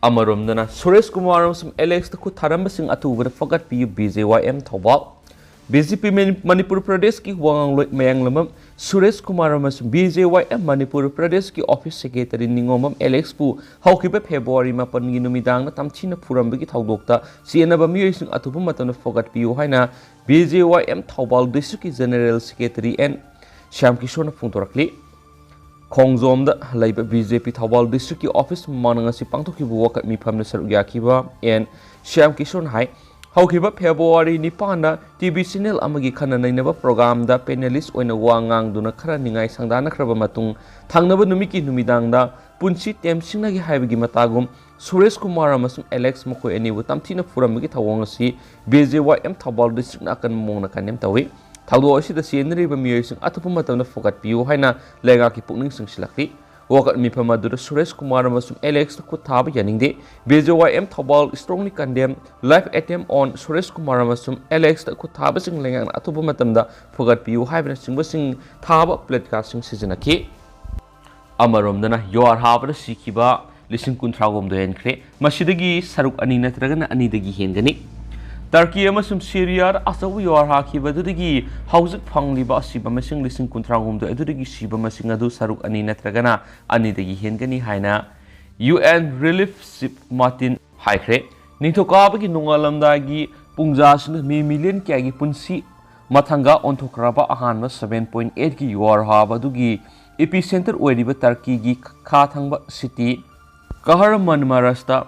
ꯑꯃꯔꯣꯝꯗꯅ ꯁꯨꯔꯦꯁ ꯀꯨꯃꯥꯔ ꯑꯃꯁꯨꯡ ꯑꯦꯂꯦꯛꯁꯇ ꯈꯨꯠ ꯊꯥꯔꯝꯕꯁꯤꯡ ꯑꯊꯨꯕꯗ ꯐꯒꯠꯄꯤꯌꯨ, ꯕꯤ ꯖꯦ ꯋꯥꯏ ꯑꯦꯝ ꯊꯧꯕꯥꯜ꯫ ꯕꯤ ꯖꯦ ꯄꯤ ꯃꯅꯤ-, ꯃꯅꯤꯄꯨꯔ ꯄ꯭ꯔꯗꯦꯁꯀꯤ ꯋꯥꯉꯥꯡꯂꯣꯏ ꯃꯌꯥꯡꯂꯝꯕꯝ ꯁꯨꯔꯦꯁ ꯀꯨꯃꯥꯔ ꯑꯃꯁꯨꯡ ꯕꯤ ꯖꯦ ꯋꯥꯏ ꯑꯦꯝ ꯃꯅꯤꯄꯨꯔ ꯄ꯭ꯔꯗꯦꯁꯀꯤ ꯑꯣꯐꯤꯁ ꯁꯦꯀ꯭ꯔꯦꯇꯔꯤ ꯅꯤꯉꯣꯝꯕꯝ ꯑꯦꯂꯦꯛꯁꯄꯨ ꯍꯧꯈꯤꯕ ꯐꯦꯕ꯭ꯔꯨꯋꯥꯔꯤ ꯃꯥꯄꯟꯒꯤ ꯅꯨꯃꯤꯗꯥꯡꯗ ꯇꯝꯊꯤꯅ ꯐꯨꯔꯝꯕꯒꯤ ꯊꯧꯗꯣꯛꯇ ꯆꯦꯟꯅꯕ ꯃꯤꯑꯣꯏꯁꯤꯡ ꯑꯊꯨꯕ ꯃꯇꯝꯗ ꯐꯒꯠꯄꯤꯌꯨ ꯍꯥꯏꯅ ꯕꯤ ꯖꯦ ꯋꯥꯏ ꯑꯦꯝ ꯊꯧꯕꯥꯜ ꯗꯤꯁꯇ꯭ꯔꯤꯛꯀꯤ ꯖꯦꯅꯔꯦꯜ ꯁꯦꯀ꯭ꯔꯦꯇꯔꯤ ꯑꯦꯟ ꯁ꯭ꯌꯥꯝ ꯀꯤꯁꯣꯔꯅ ꯐꯣꯡꯗꯣꯔꯛꯂꯤ꯫ ꯈꯣꯡꯖꯣꯝꯗ ꯂꯩꯕ ꯕꯤ ꯖꯦ ꯄꯤ ꯊꯧꯕꯥꯜ ꯗꯤꯁꯇ꯭ꯔꯤꯛꯀꯤ ꯑꯣꯐꯤꯁ ꯃꯃꯥꯡꯗ ꯉꯁꯤ ꯄꯥꯡꯊꯣꯛꯈꯤꯕ ꯋꯥꯀꯠ ꯃꯤꯐꯝꯗ ꯁꯔꯨꯛ ꯌꯥꯈꯤꯕ ꯑꯦꯟ ꯁ꯭ꯌꯥꯝ ꯀꯤꯁꯣꯔꯅ ꯍꯥꯏ, ꯍꯧꯈꯤꯕ ꯐꯦꯕ꯭ꯔꯨꯋꯥꯔꯤ ꯅꯤꯄꯥꯟꯗ ꯇꯤ ꯚꯤ ꯆꯦꯅꯦꯜ ꯑꯃꯒꯤ ꯈꯟꯅ ꯅꯩꯅꯕ ꯄ꯭ꯔꯣꯒ꯭ꯔꯥꯝꯗ ꯄꯦꯅꯦꯂꯤꯁ ꯑꯣꯏꯅ ꯋꯥ ꯉꯥꯡꯗꯨꯅ ꯈꯔ ꯅꯤꯡꯉꯥꯏ ꯁꯪꯗꯥꯅꯈ꯭ꯔꯕ ꯃꯇꯨꯡ, ꯊꯪꯅꯕ ꯅꯨꯃꯤꯠꯀꯤ ꯅꯨꯃꯤꯗꯥꯡꯗ ꯄꯨꯟꯁꯤ ꯇꯦꯝꯁꯤꯡꯅꯒꯦ ꯍꯥꯏꯕꯒꯤ ꯃꯇꯥꯒꯨꯝ ꯁꯨꯔꯦꯁ ꯀꯨꯃꯥꯔ ꯑꯃꯁꯨꯡ ꯑꯦꯂꯦꯛꯁ ꯃꯈꯣꯏ ꯑꯅꯤꯕꯨ ꯇꯝꯊꯤꯅ ꯐꯨꯔꯝꯕꯒꯤ ꯊꯧꯑꯣꯡ ꯑꯁꯤ ꯕꯤ ꯖꯦ ꯋꯥꯏ ꯑꯦꯝ ꯊꯧꯕꯥꯜ ꯗꯤꯁꯇ꯭ꯔꯤꯛꯅ ꯑꯀꯟꯕ ꯃꯑꯣꯡꯗ ꯀꯟꯗꯦꯝ ꯇꯧꯏ꯫ ꯊꯧꯗꯣꯛ ꯑꯁꯤꯗ ꯆꯦꯟꯅꯔꯤꯕ ꯃꯤꯑꯣꯏꯁꯤꯡ ꯑꯊꯨꯕ ꯃꯇꯝꯗ ꯐꯨꯒꯠꯄꯤꯌꯨ ꯍꯥꯏꯅ ꯂꯩꯉꯥꯛꯀꯤ ꯄꯨꯛꯅꯤꯡ ꯆꯤꯡꯁꯤꯜꯂꯛꯂꯤ꯫ ꯋꯥꯀꯠ ꯃꯤꯐꯝ ꯑꯗꯨꯗ ꯁꯨꯔꯦꯁ ꯀꯨꯃꯥꯔ ꯑꯃꯁꯨꯡ ꯑꯦꯂꯦꯛꯁꯇ ꯈꯨꯠ ꯊꯥꯕ ꯌꯥꯅꯤꯡꯗꯦ꯫ B J Y M Thoubal strongly condemn live attempt on Suresh Kumar ꯑꯃꯁꯨꯡ ꯑꯦꯂꯦꯛꯁꯇ ꯈꯨꯠ ꯊꯥꯕꯁꯤꯡ ꯂꯩꯉꯥꯛꯅ ꯑꯊꯨꯕ ꯃꯇꯝꯗ ꯐꯒꯠꯄꯤꯌꯨ ꯍꯥꯏꯕꯅꯆꯤꯡꯕꯁꯤꯡ ꯊꯥꯕ placardꯁꯤꯡ ꯁꯤꯖꯤꯟꯅꯈꯤ꯫ ꯑꯃꯔꯣꯝꯗꯅ ꯌꯨꯍꯥꯔ ꯍꯥꯕꯗ ꯁꯤꯈꯤꯕ ꯂꯤꯁꯤꯡ ꯀꯨꯟꯊ꯭ꯔꯥꯍꯨꯝꯗꯣꯏ ꯍꯦꯟꯈ꯭ꯔꯦ꯫ ꯃꯁꯤꯗꯒꯤ ꯁꯔꯨꯛ ꯑꯅꯤ ꯅꯠꯇ꯭ꯔꯒꯅ ꯑꯅꯤꯗꯒꯤ ꯍꯦꯟꯒꯅꯤ꯫ ꯇꯔꯀꯤ ꯑꯃꯁꯨꯡ ꯁꯤꯔꯤꯌꯥꯗ ꯑꯆꯧꯕ ꯌꯨꯍꯥꯔ ꯍꯥꯈꯤꯕ ꯑꯗꯨꯗꯒꯤ ꯍꯧꯖꯤꯛ ꯐꯪꯂꯤꯕ ꯑꯁꯤꯕ ꯃꯁꯤꯡ ꯂꯤꯁꯤꯡ ꯀꯨꯟꯊ꯭ꯔꯥꯍꯨꯝꯗꯣꯏ ꯑꯗꯨꯗꯒꯤ ꯁꯤꯕ ꯃꯁꯤꯡ ꯑꯗꯨ ꯁꯔꯨꯛ ꯑꯅꯤ ꯅꯠꯇ꯭ꯔꯒꯅ ꯑꯅꯤꯗꯒꯤ ꯍꯦꯟꯒꯅꯤ ꯍꯥꯏꯅ U N Relief Chief Martin ꯍꯥꯏꯈ꯭ꯔꯦ꯫ ꯅꯤꯡꯊꯧꯀꯥꯕꯒꯤ ꯅꯣꯡꯉꯥꯜꯂꯝꯗꯥꯏꯒꯤ ꯄꯨꯡꯖꯥꯁꯤꯡꯗ ꯃꯤ ꯃꯤꯂꯤꯌꯟ ꯀꯌꯥꯒꯤ ꯄꯨꯟꯁꯤ ꯃꯊꯪꯒ ꯑꯣꯟꯊꯣꯛꯈ꯭ꯔꯕ ꯑꯍꯥꯟꯕ seven point eight ꯀꯤ ꯌꯨꯍꯥꯔ ꯍꯥꯕ ꯑꯗꯨꯒꯤ epicenter ꯑꯣꯏꯔꯤꯕ ꯇꯔꯀꯤꯒꯤ ꯈꯥ ꯊꯪꯕ city ꯀꯍꯔꯃꯟꯃꯔꯁꯇ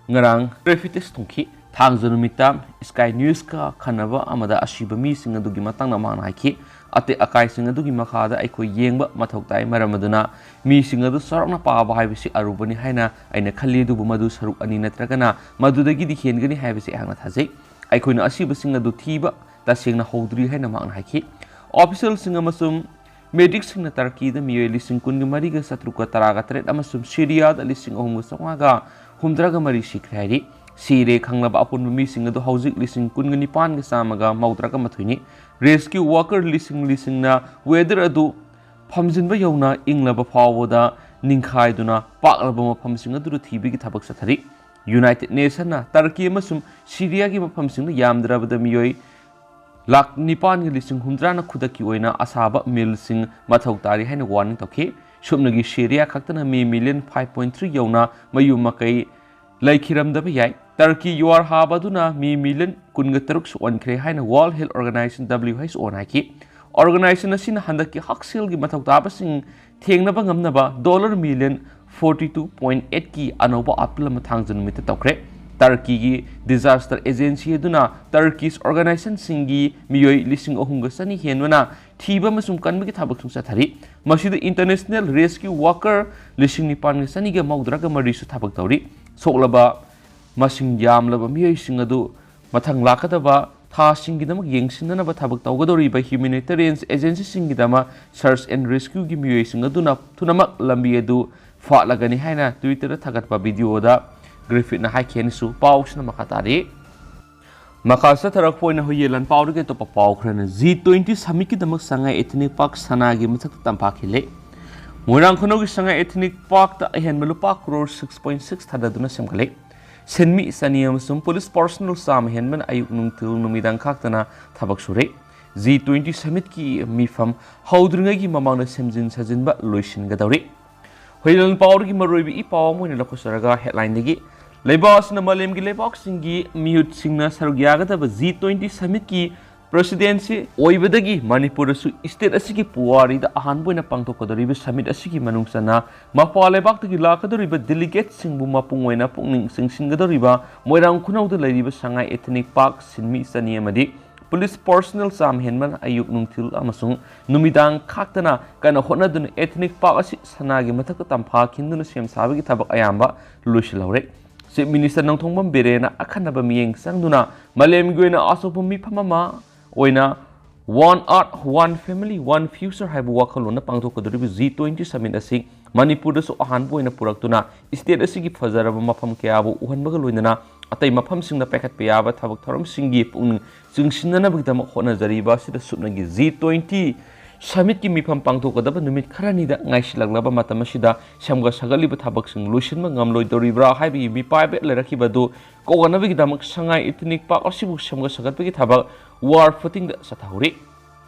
ꯉꯔꯥꯡ ꯄ꯭ꯔꯦꯐꯤꯇꯤꯁ ꯊꯨꯡꯈꯤ꯫ ꯊꯥꯡꯖ ꯅꯨꯃꯤꯠꯇ Sky Newsꯀ ꯈꯟꯅꯕ ꯑꯃꯗ ꯑꯁꯤꯕ ꯃꯤꯁꯤꯡ ꯑꯗꯨꯒꯤ ꯃꯇꯥꯡꯗ ꯃꯍꯥꯛꯅ ꯍꯥꯏꯈꯤ, "ꯑꯇꯦꯛ ꯑꯀꯥꯏꯁꯤꯡ ꯑꯗꯨꯒꯤ ꯃꯈꯥꯗ ꯑꯩꯈꯣꯏ ꯌꯦꯡꯕ ꯃꯊꯧ ꯇꯥꯏ꯫ ꯃꯔꯝ ꯑꯗꯨꯅ ꯃꯤꯁꯤꯡ ꯑꯗꯨ ꯆꯥꯎꯔꯥꯛꯅ ꯄꯥꯕ ꯍꯥꯏꯕꯁꯤ ꯑꯔꯨꯕꯅꯤ ꯍꯥꯏꯅ ꯑꯩꯅ ꯈꯜꯂꯤ, ꯑꯗꯨꯕꯨ ꯃꯗꯨ ꯁꯔꯨꯛ ꯑꯅꯤ ꯅꯠꯇ꯭ꯔꯒꯅ ꯃꯗꯨꯗꯒꯤꯗꯤ ꯍꯦꯟꯒꯅꯤ ꯍꯥꯏꯕꯁꯤ ꯑꯩꯍꯥꯛꯅ ꯊꯥꯖꯩ꯫ ꯑꯩꯈꯣꯏꯅ ꯑꯁꯤꯕꯁꯤꯡ ꯑꯗꯨ ꯊꯤꯕ ꯇꯁꯦꯡꯅ ꯍꯧꯗ꯭ꯔꯤ" ꯍꯥꯏꯅ ꯃꯍꯥꯛꯅ ꯍꯥꯏꯈꯤ꯫ Officialꯁꯤꯡ ꯑꯃꯁꯨꯡ medicꯁꯤꯡꯅ ꯇꯔꯀꯤꯗ ꯃꯤꯑꯣꯏ ꯂꯤꯁꯤꯡ ꯀꯨꯟꯒ ꯃꯔꯤꯒ ꯆꯥꯇ꯭ꯔꯨꯛꯀ ꯇꯔꯥꯒ ꯇꯔꯦꯠ ꯑꯃꯁꯨꯡ ꯁꯤꯔꯤꯌꯥꯗ ꯂꯤꯁꯤꯡ ꯑꯍꯨꯝꯒ ꯆꯥꯝꯃꯉꯥꯒ ꯍꯨꯝꯗ꯭ꯔꯥꯒ ꯃꯔꯤ ꯁꯤꯈ꯭ꯔꯦ ꯍꯥꯏꯔꯤ꯫ ꯁꯤꯔꯦ ꯈꯪꯂꯕ ꯑꯄꯨꯟꯕ ꯃꯤꯁꯤꯡ ꯑꯗꯨ ꯍꯧꯖꯤꯛ ꯂꯤꯁꯤꯡ ꯀꯨꯟꯒ ꯅꯤꯄꯥꯟꯒ ꯆꯥꯝꯃꯒ ꯃꯧꯗ꯭ꯔꯥꯒ ꯃꯥꯊꯣꯏꯅꯤ꯫ Rescue worker ꯂꯤꯁꯤꯡ ꯂꯤꯁꯤꯡꯅ weather ꯑꯗꯨ ꯐꯝꯖꯤꯟꯕ ꯌꯧꯅ ꯏꯪꯂꯕ ꯐꯥꯎꯕꯗ ꯅꯤꯡꯈꯥꯏꯗꯨꯅ ꯄꯥꯛꯂꯕ ꯃꯐꯝꯁꯤꯡ ꯑꯗꯨꯗ ꯊꯤꯕꯒꯤ ꯊꯕꯛ ꯆꯠꯊꯔꯤ꯫ United Nationsꯅ ꯇꯔꯀꯤ ꯑꯃꯁꯨꯡ ꯁꯤꯔꯤꯌꯥꯒꯤ ꯃꯐꯝꯁꯤꯡꯗ ꯌꯥꯝꯗ꯭ꯔꯕꯗ ꯃꯤꯑꯣꯏ ꯂꯥꯈ ꯅꯤꯄꯥꯟꯒ ꯂꯤꯁꯤꯡ ꯍꯨꯝꯗ꯭ꯔꯥꯅ ꯈꯨꯗꯛꯀꯤ ꯑꯣꯏꯅ ꯑꯁꯥꯕ mealꯁꯤꯡ ꯃꯊꯧ ꯇꯥꯔꯤ ꯍꯥꯏꯅ warning ꯇꯧꯈꯤ꯫ ꯁꯨꯞꯅꯒꯤ ꯁꯤꯔꯤꯌꯥ ꯈꯛꯇꯅ ꯃꯤ ꯃꯤꯂꯤꯌꯟ five point three ꯌꯧꯅ ꯃꯌꯨꯝ ꯃꯀꯩ ꯂꯩꯈꯤꯔꯝꯗꯕ ꯌꯥꯏ꯫ ꯇꯔꯀꯤ ꯌꯨꯍꯥꯔ ꯍꯥꯕ ꯑꯗꯨꯅ ꯃꯤ ꯃꯤꯂꯤꯌꯟ ꯀꯨꯟꯒ ꯇꯔꯨꯛ ꯁꯣꯛꯍꯟꯈ꯭ꯔꯦ ꯍꯥꯏꯅ World Health Organization, W H O, ꯅ ꯍꯥꯏꯈꯤ꯫ Organization ꯑꯁꯤꯅ ꯍꯟꯗꯛꯀꯤ ꯍꯛꯁꯦꯜꯒꯤ ꯃꯊꯧ ꯇꯥꯕꯁꯤꯡ ꯊꯦꯡꯅꯕ ꯉꯝꯅꯕ dollar million forty two point eight ꯀꯤ ꯑꯅꯧꯕ appeal ꯑꯃ ꯊꯥꯡꯖ ꯅꯨꯃꯤꯠꯇ ꯇꯧꯈ꯭ꯔꯦ꯫ ꯇꯔꯀꯤꯒꯤ disaster agency ꯑꯗꯨꯅ Turkish organizationꯁꯤꯡꯒꯤ ꯃꯤꯑꯣꯏ ꯂꯤꯁꯤꯡ ꯑꯍꯨꯝꯒ ꯆꯅꯤ ꯍꯦꯟꯕꯅ ꯊꯤꯕ ꯑꯃꯁꯨꯡ ꯀꯟꯕꯒꯤ ꯊꯕꯛꯁꯨ ꯆꯠꯊꯔꯤ꯫ ꯃꯁꯤꯗ international rescue worker ꯂꯤꯁꯤꯡ ꯅꯤꯄꯥꯟꯒ ꯆꯅꯤꯒ ꯃꯧꯗ꯭ꯔꯥꯒ ꯃꯔꯤꯁꯨ ꯊꯕꯛ ꯇꯧꯔꯤ꯫ ꯁꯣꯛꯂꯕ ꯃꯁꯤꯡ ꯌꯥꯝꯂꯕ ꯃꯤꯑꯣꯏꯁꯤꯡ ꯑꯗꯨ ꯃꯊꯪ ꯂꯥꯛꯀꯗꯕ ꯊꯥꯁꯤꯡꯒꯤꯗꯃꯛ ꯌꯦꯡꯁꯤꯟꯅꯅꯕ ꯊꯕꯛ ꯇꯧꯒꯗꯧꯔꯤꯕ humanitarian agencyꯁꯤꯡꯒꯤꯗꯃꯛ search and rescueꯒꯤ ꯃꯤꯑꯣꯏꯁꯤꯡ ꯑꯗꯨꯅ ꯊꯨꯅꯃꯛ ꯂꯝꯕꯤ ꯑꯗꯨ ꯐꯥꯠꯂꯒꯅꯤ ꯍꯥꯏꯅ Twitterꯗ ꯊꯥꯒꯠꯄ videoꯗ Griffithꯅ ꯍꯥꯏꯈꯤ ꯍꯥꯏꯅꯁꯨ ꯄꯥꯎꯁꯤꯅ ꯃꯈꯥ ꯇꯥꯔꯤ꯫ ꯃꯈꯥ ꯆꯠꯊꯔꯛꯄ ꯑꯣꯏꯅ ꯍꯨꯏꯌꯦꯟ ꯂꯥꯟ ꯄꯥꯎꯗꯒꯤ ꯑꯇꯣꯞꯄ ꯄꯥꯎ ꯈꯔꯅ, G twenty summitꯀꯤꯗꯃꯛ ꯁꯉꯥꯏ Ethnic Park ꯁꯅꯥꯒꯤ ꯃꯊꯛꯇ ꯇꯝꯐꯥꯈꯤꯜꯂꯤ꯫ ꯃꯣꯏꯔꯥꯡ ꯈꯨꯅꯧꯒꯤ ꯁꯉꯥꯏ Ethnic Parkꯇ ꯑꯍꯦꯟꯕ ꯂꯨꯄꯥ crore six point six ꯊꯥꯗꯗꯨꯅ ꯁꯦꯝꯒꯠꯂꯤ꯫ ꯁꯤꯟꯃꯤ ꯆꯅꯤ ꯑꯃꯁꯨꯡ police personnel ꯆꯥꯝꯃ ꯍꯦꯟꯕꯅ ꯑꯌꯨꯛ ꯅꯨꯡꯊꯤꯜ ꯅꯨꯃꯤꯗꯥꯡ ꯈꯥꯛꯇꯅ ꯊꯕꯛ ꯁꯨꯔꯤ꯫ G twenty summitꯀꯤ ꯃꯤꯐꯝ ꯍꯧꯗ꯭ꯔꯤꯉꯩꯒꯤ ꯃꯃꯥꯡꯗ ꯁꯦꯝꯖꯤꯟ ꯁꯥꯖꯤꯟꯕ ꯂꯣꯏꯁꯤꯟꯒꯗꯧꯔꯤ꯫ ꯍꯨꯏꯌꯦꯟ ꯂꯥꯟ ꯄꯥꯎꯗꯒꯤ ꯃꯔꯨꯑꯣꯏꯕ ꯏ ꯄꯥꯎ ꯑꯃ ꯑꯣꯏꯅ ꯂꯧꯈꯠꯆꯔꯒ headlineꯗꯒꯤ, ꯂꯩꯕꯥꯛ ꯑꯁꯤꯅ ꯃꯥꯂꯦꯝꯒꯤ ꯂꯩꯕꯥꯛꯁꯤꯡꯒꯤ ꯃꯤꯍꯨꯠꯁꯤꯡꯅ ꯁꯔꯨꯛ ꯌꯥꯒꯗꯕ G twenty summitꯀꯤ presidency ꯑꯣꯏꯕꯗꯒꯤ ꯃꯅꯤꯄꯨꯔꯗꯁꯨ state ꯑꯁꯤꯒꯤ ꯄꯨꯋꯥꯔꯤꯗ ꯑꯍꯥꯟꯕ ꯑꯣꯏꯅ ꯄꯥꯡꯊꯣꯛꯀꯗꯧꯔꯤꯕ summit ꯑꯁꯤꯒꯤ ꯃꯅꯨꯡ ꯆꯟꯅ ꯃꯄꯥꯟ ꯂꯩꯕꯥꯛꯇꯒꯤ ꯂꯥꯛꯀꯗꯧꯔꯤꯕ delegateꯁꯤꯡꯕꯨ ꯃꯄꯨꯡ ꯑꯣꯏꯅ ꯄꯨꯛꯅꯤꯡ ꯆꯤꯡꯁꯤꯟꯒꯗꯧꯔꯤꯕ ꯃꯣꯏꯔꯥꯡ ꯈꯨꯅꯧꯗ ꯂꯩꯔꯤꯕ ꯁꯉꯥꯏ Ethnic Park ꯁꯤꯟꯃꯤ ꯆꯅꯤ ꯑꯃꯗꯤ police personnel ꯆꯥꯝꯃ ꯍꯦꯟꯕꯅ ꯑꯌꯨꯛ ꯅꯨꯡꯊꯤꯜ ꯑꯃꯁꯨꯡ ꯅꯨꯃꯤꯗꯥꯡ ꯈꯥꯛꯇꯅ ꯀꯟꯅ ꯍꯣꯠꯅꯗꯨꯅ Ethnic Park ꯑꯁꯤ ꯁꯅꯥꯒꯤ ꯃꯊꯛꯇ ꯇꯝꯐꯥ ꯈꯤꯟꯗꯨꯅ ꯁꯦꯝ ꯁꯥꯕꯒꯤ ꯊꯕꯛ ꯑꯌꯥꯝꯕ ꯂꯣꯏꯁꯤꯜꯍꯧꯔꯦ꯫ Chief Minister ꯅꯣꯡꯊꯣꯝꯕꯝ ꯕꯤꯔꯦꯟꯅ ꯑꯈꯟꯅꯕ ꯃꯤꯠꯌꯦꯡ ꯆꯪꯗꯨꯅ ꯃꯥꯂꯦꯝꯒꯤ ꯑꯣꯏꯅ ꯑꯆꯧꯕ ꯃꯤꯐꯝ ꯑꯃ ꯑꯣꯏꯅ One Earth, One Family, One Future ꯍꯥꯏꯕ ꯋꯥꯈꯜꯂꯣꯟꯅ ꯄꯥꯡꯊꯣꯛꯀꯗꯧꯔꯤꯕ G twenty summit ꯑꯁꯤ ꯃꯅꯤꯄꯨꯔꯗꯁꯨ ꯑꯍꯥꯟꯕ ꯑꯣꯏꯅ ꯄꯨꯔꯛꯇꯨꯅ state ꯑꯁꯤꯒꯤ ꯐꯖꯔꯕ ꯃꯐꯝ ꯀꯌꯥꯕꯨ ꯎꯍꯟꯕꯒ ꯂꯣꯏꯅꯅ ꯑꯇꯩ ꯃꯐꯝꯁꯤꯡꯗ ꯄꯥꯏꯈꯠꯄ ꯌꯥꯕ ꯊꯕꯛ ꯊꯧꯔꯝꯁꯤꯡꯒꯤ ꯄꯨꯛꯅꯤꯡ ꯆꯤꯡꯁꯤꯟꯅꯅꯕꯒꯤꯗꯃꯛ ꯍꯣꯠꯅꯖꯔꯤꯕ ꯑꯁꯤꯗ ꯁꯨꯞꯅꯒꯤ G twenty summitꯀꯤ ꯃꯤꯐꯝ ꯄꯥꯡꯊꯣꯛꯀꯗꯕ ꯅꯨꯃꯤꯠ ꯈꯔꯅꯤꯗ ꯉꯥꯏꯁꯤꯜꯂꯛꯂꯕ ꯃꯇꯝ ꯑꯁꯤꯗ ꯁꯦꯝꯒꯠ ꯁꯥꯒꯠꯂꯤꯕ ꯊꯕꯛꯁꯤꯡ ꯂꯣꯏꯁꯤꯟꯕ ꯉꯝꯂꯣꯏꯗꯧꯔꯤꯕ꯭ꯔꯥ ꯍꯥꯏꯕꯒꯤ ꯃꯤꯄꯥꯏꯕ ꯂꯩꯔꯛꯈꯤꯕ ꯑꯗꯨ ꯀꯣꯛꯅꯅꯕꯒꯤꯗꯃꯛ ꯁꯉꯥꯏ Ethnic Park ꯑꯁꯤꯕꯨ ꯁꯦꯝꯒꯠ ꯁꯥꯒꯠꯄꯒꯤ ꯊꯕꯛ war footingꯗ ꯆꯠꯊꯍꯧꯔꯤ꯫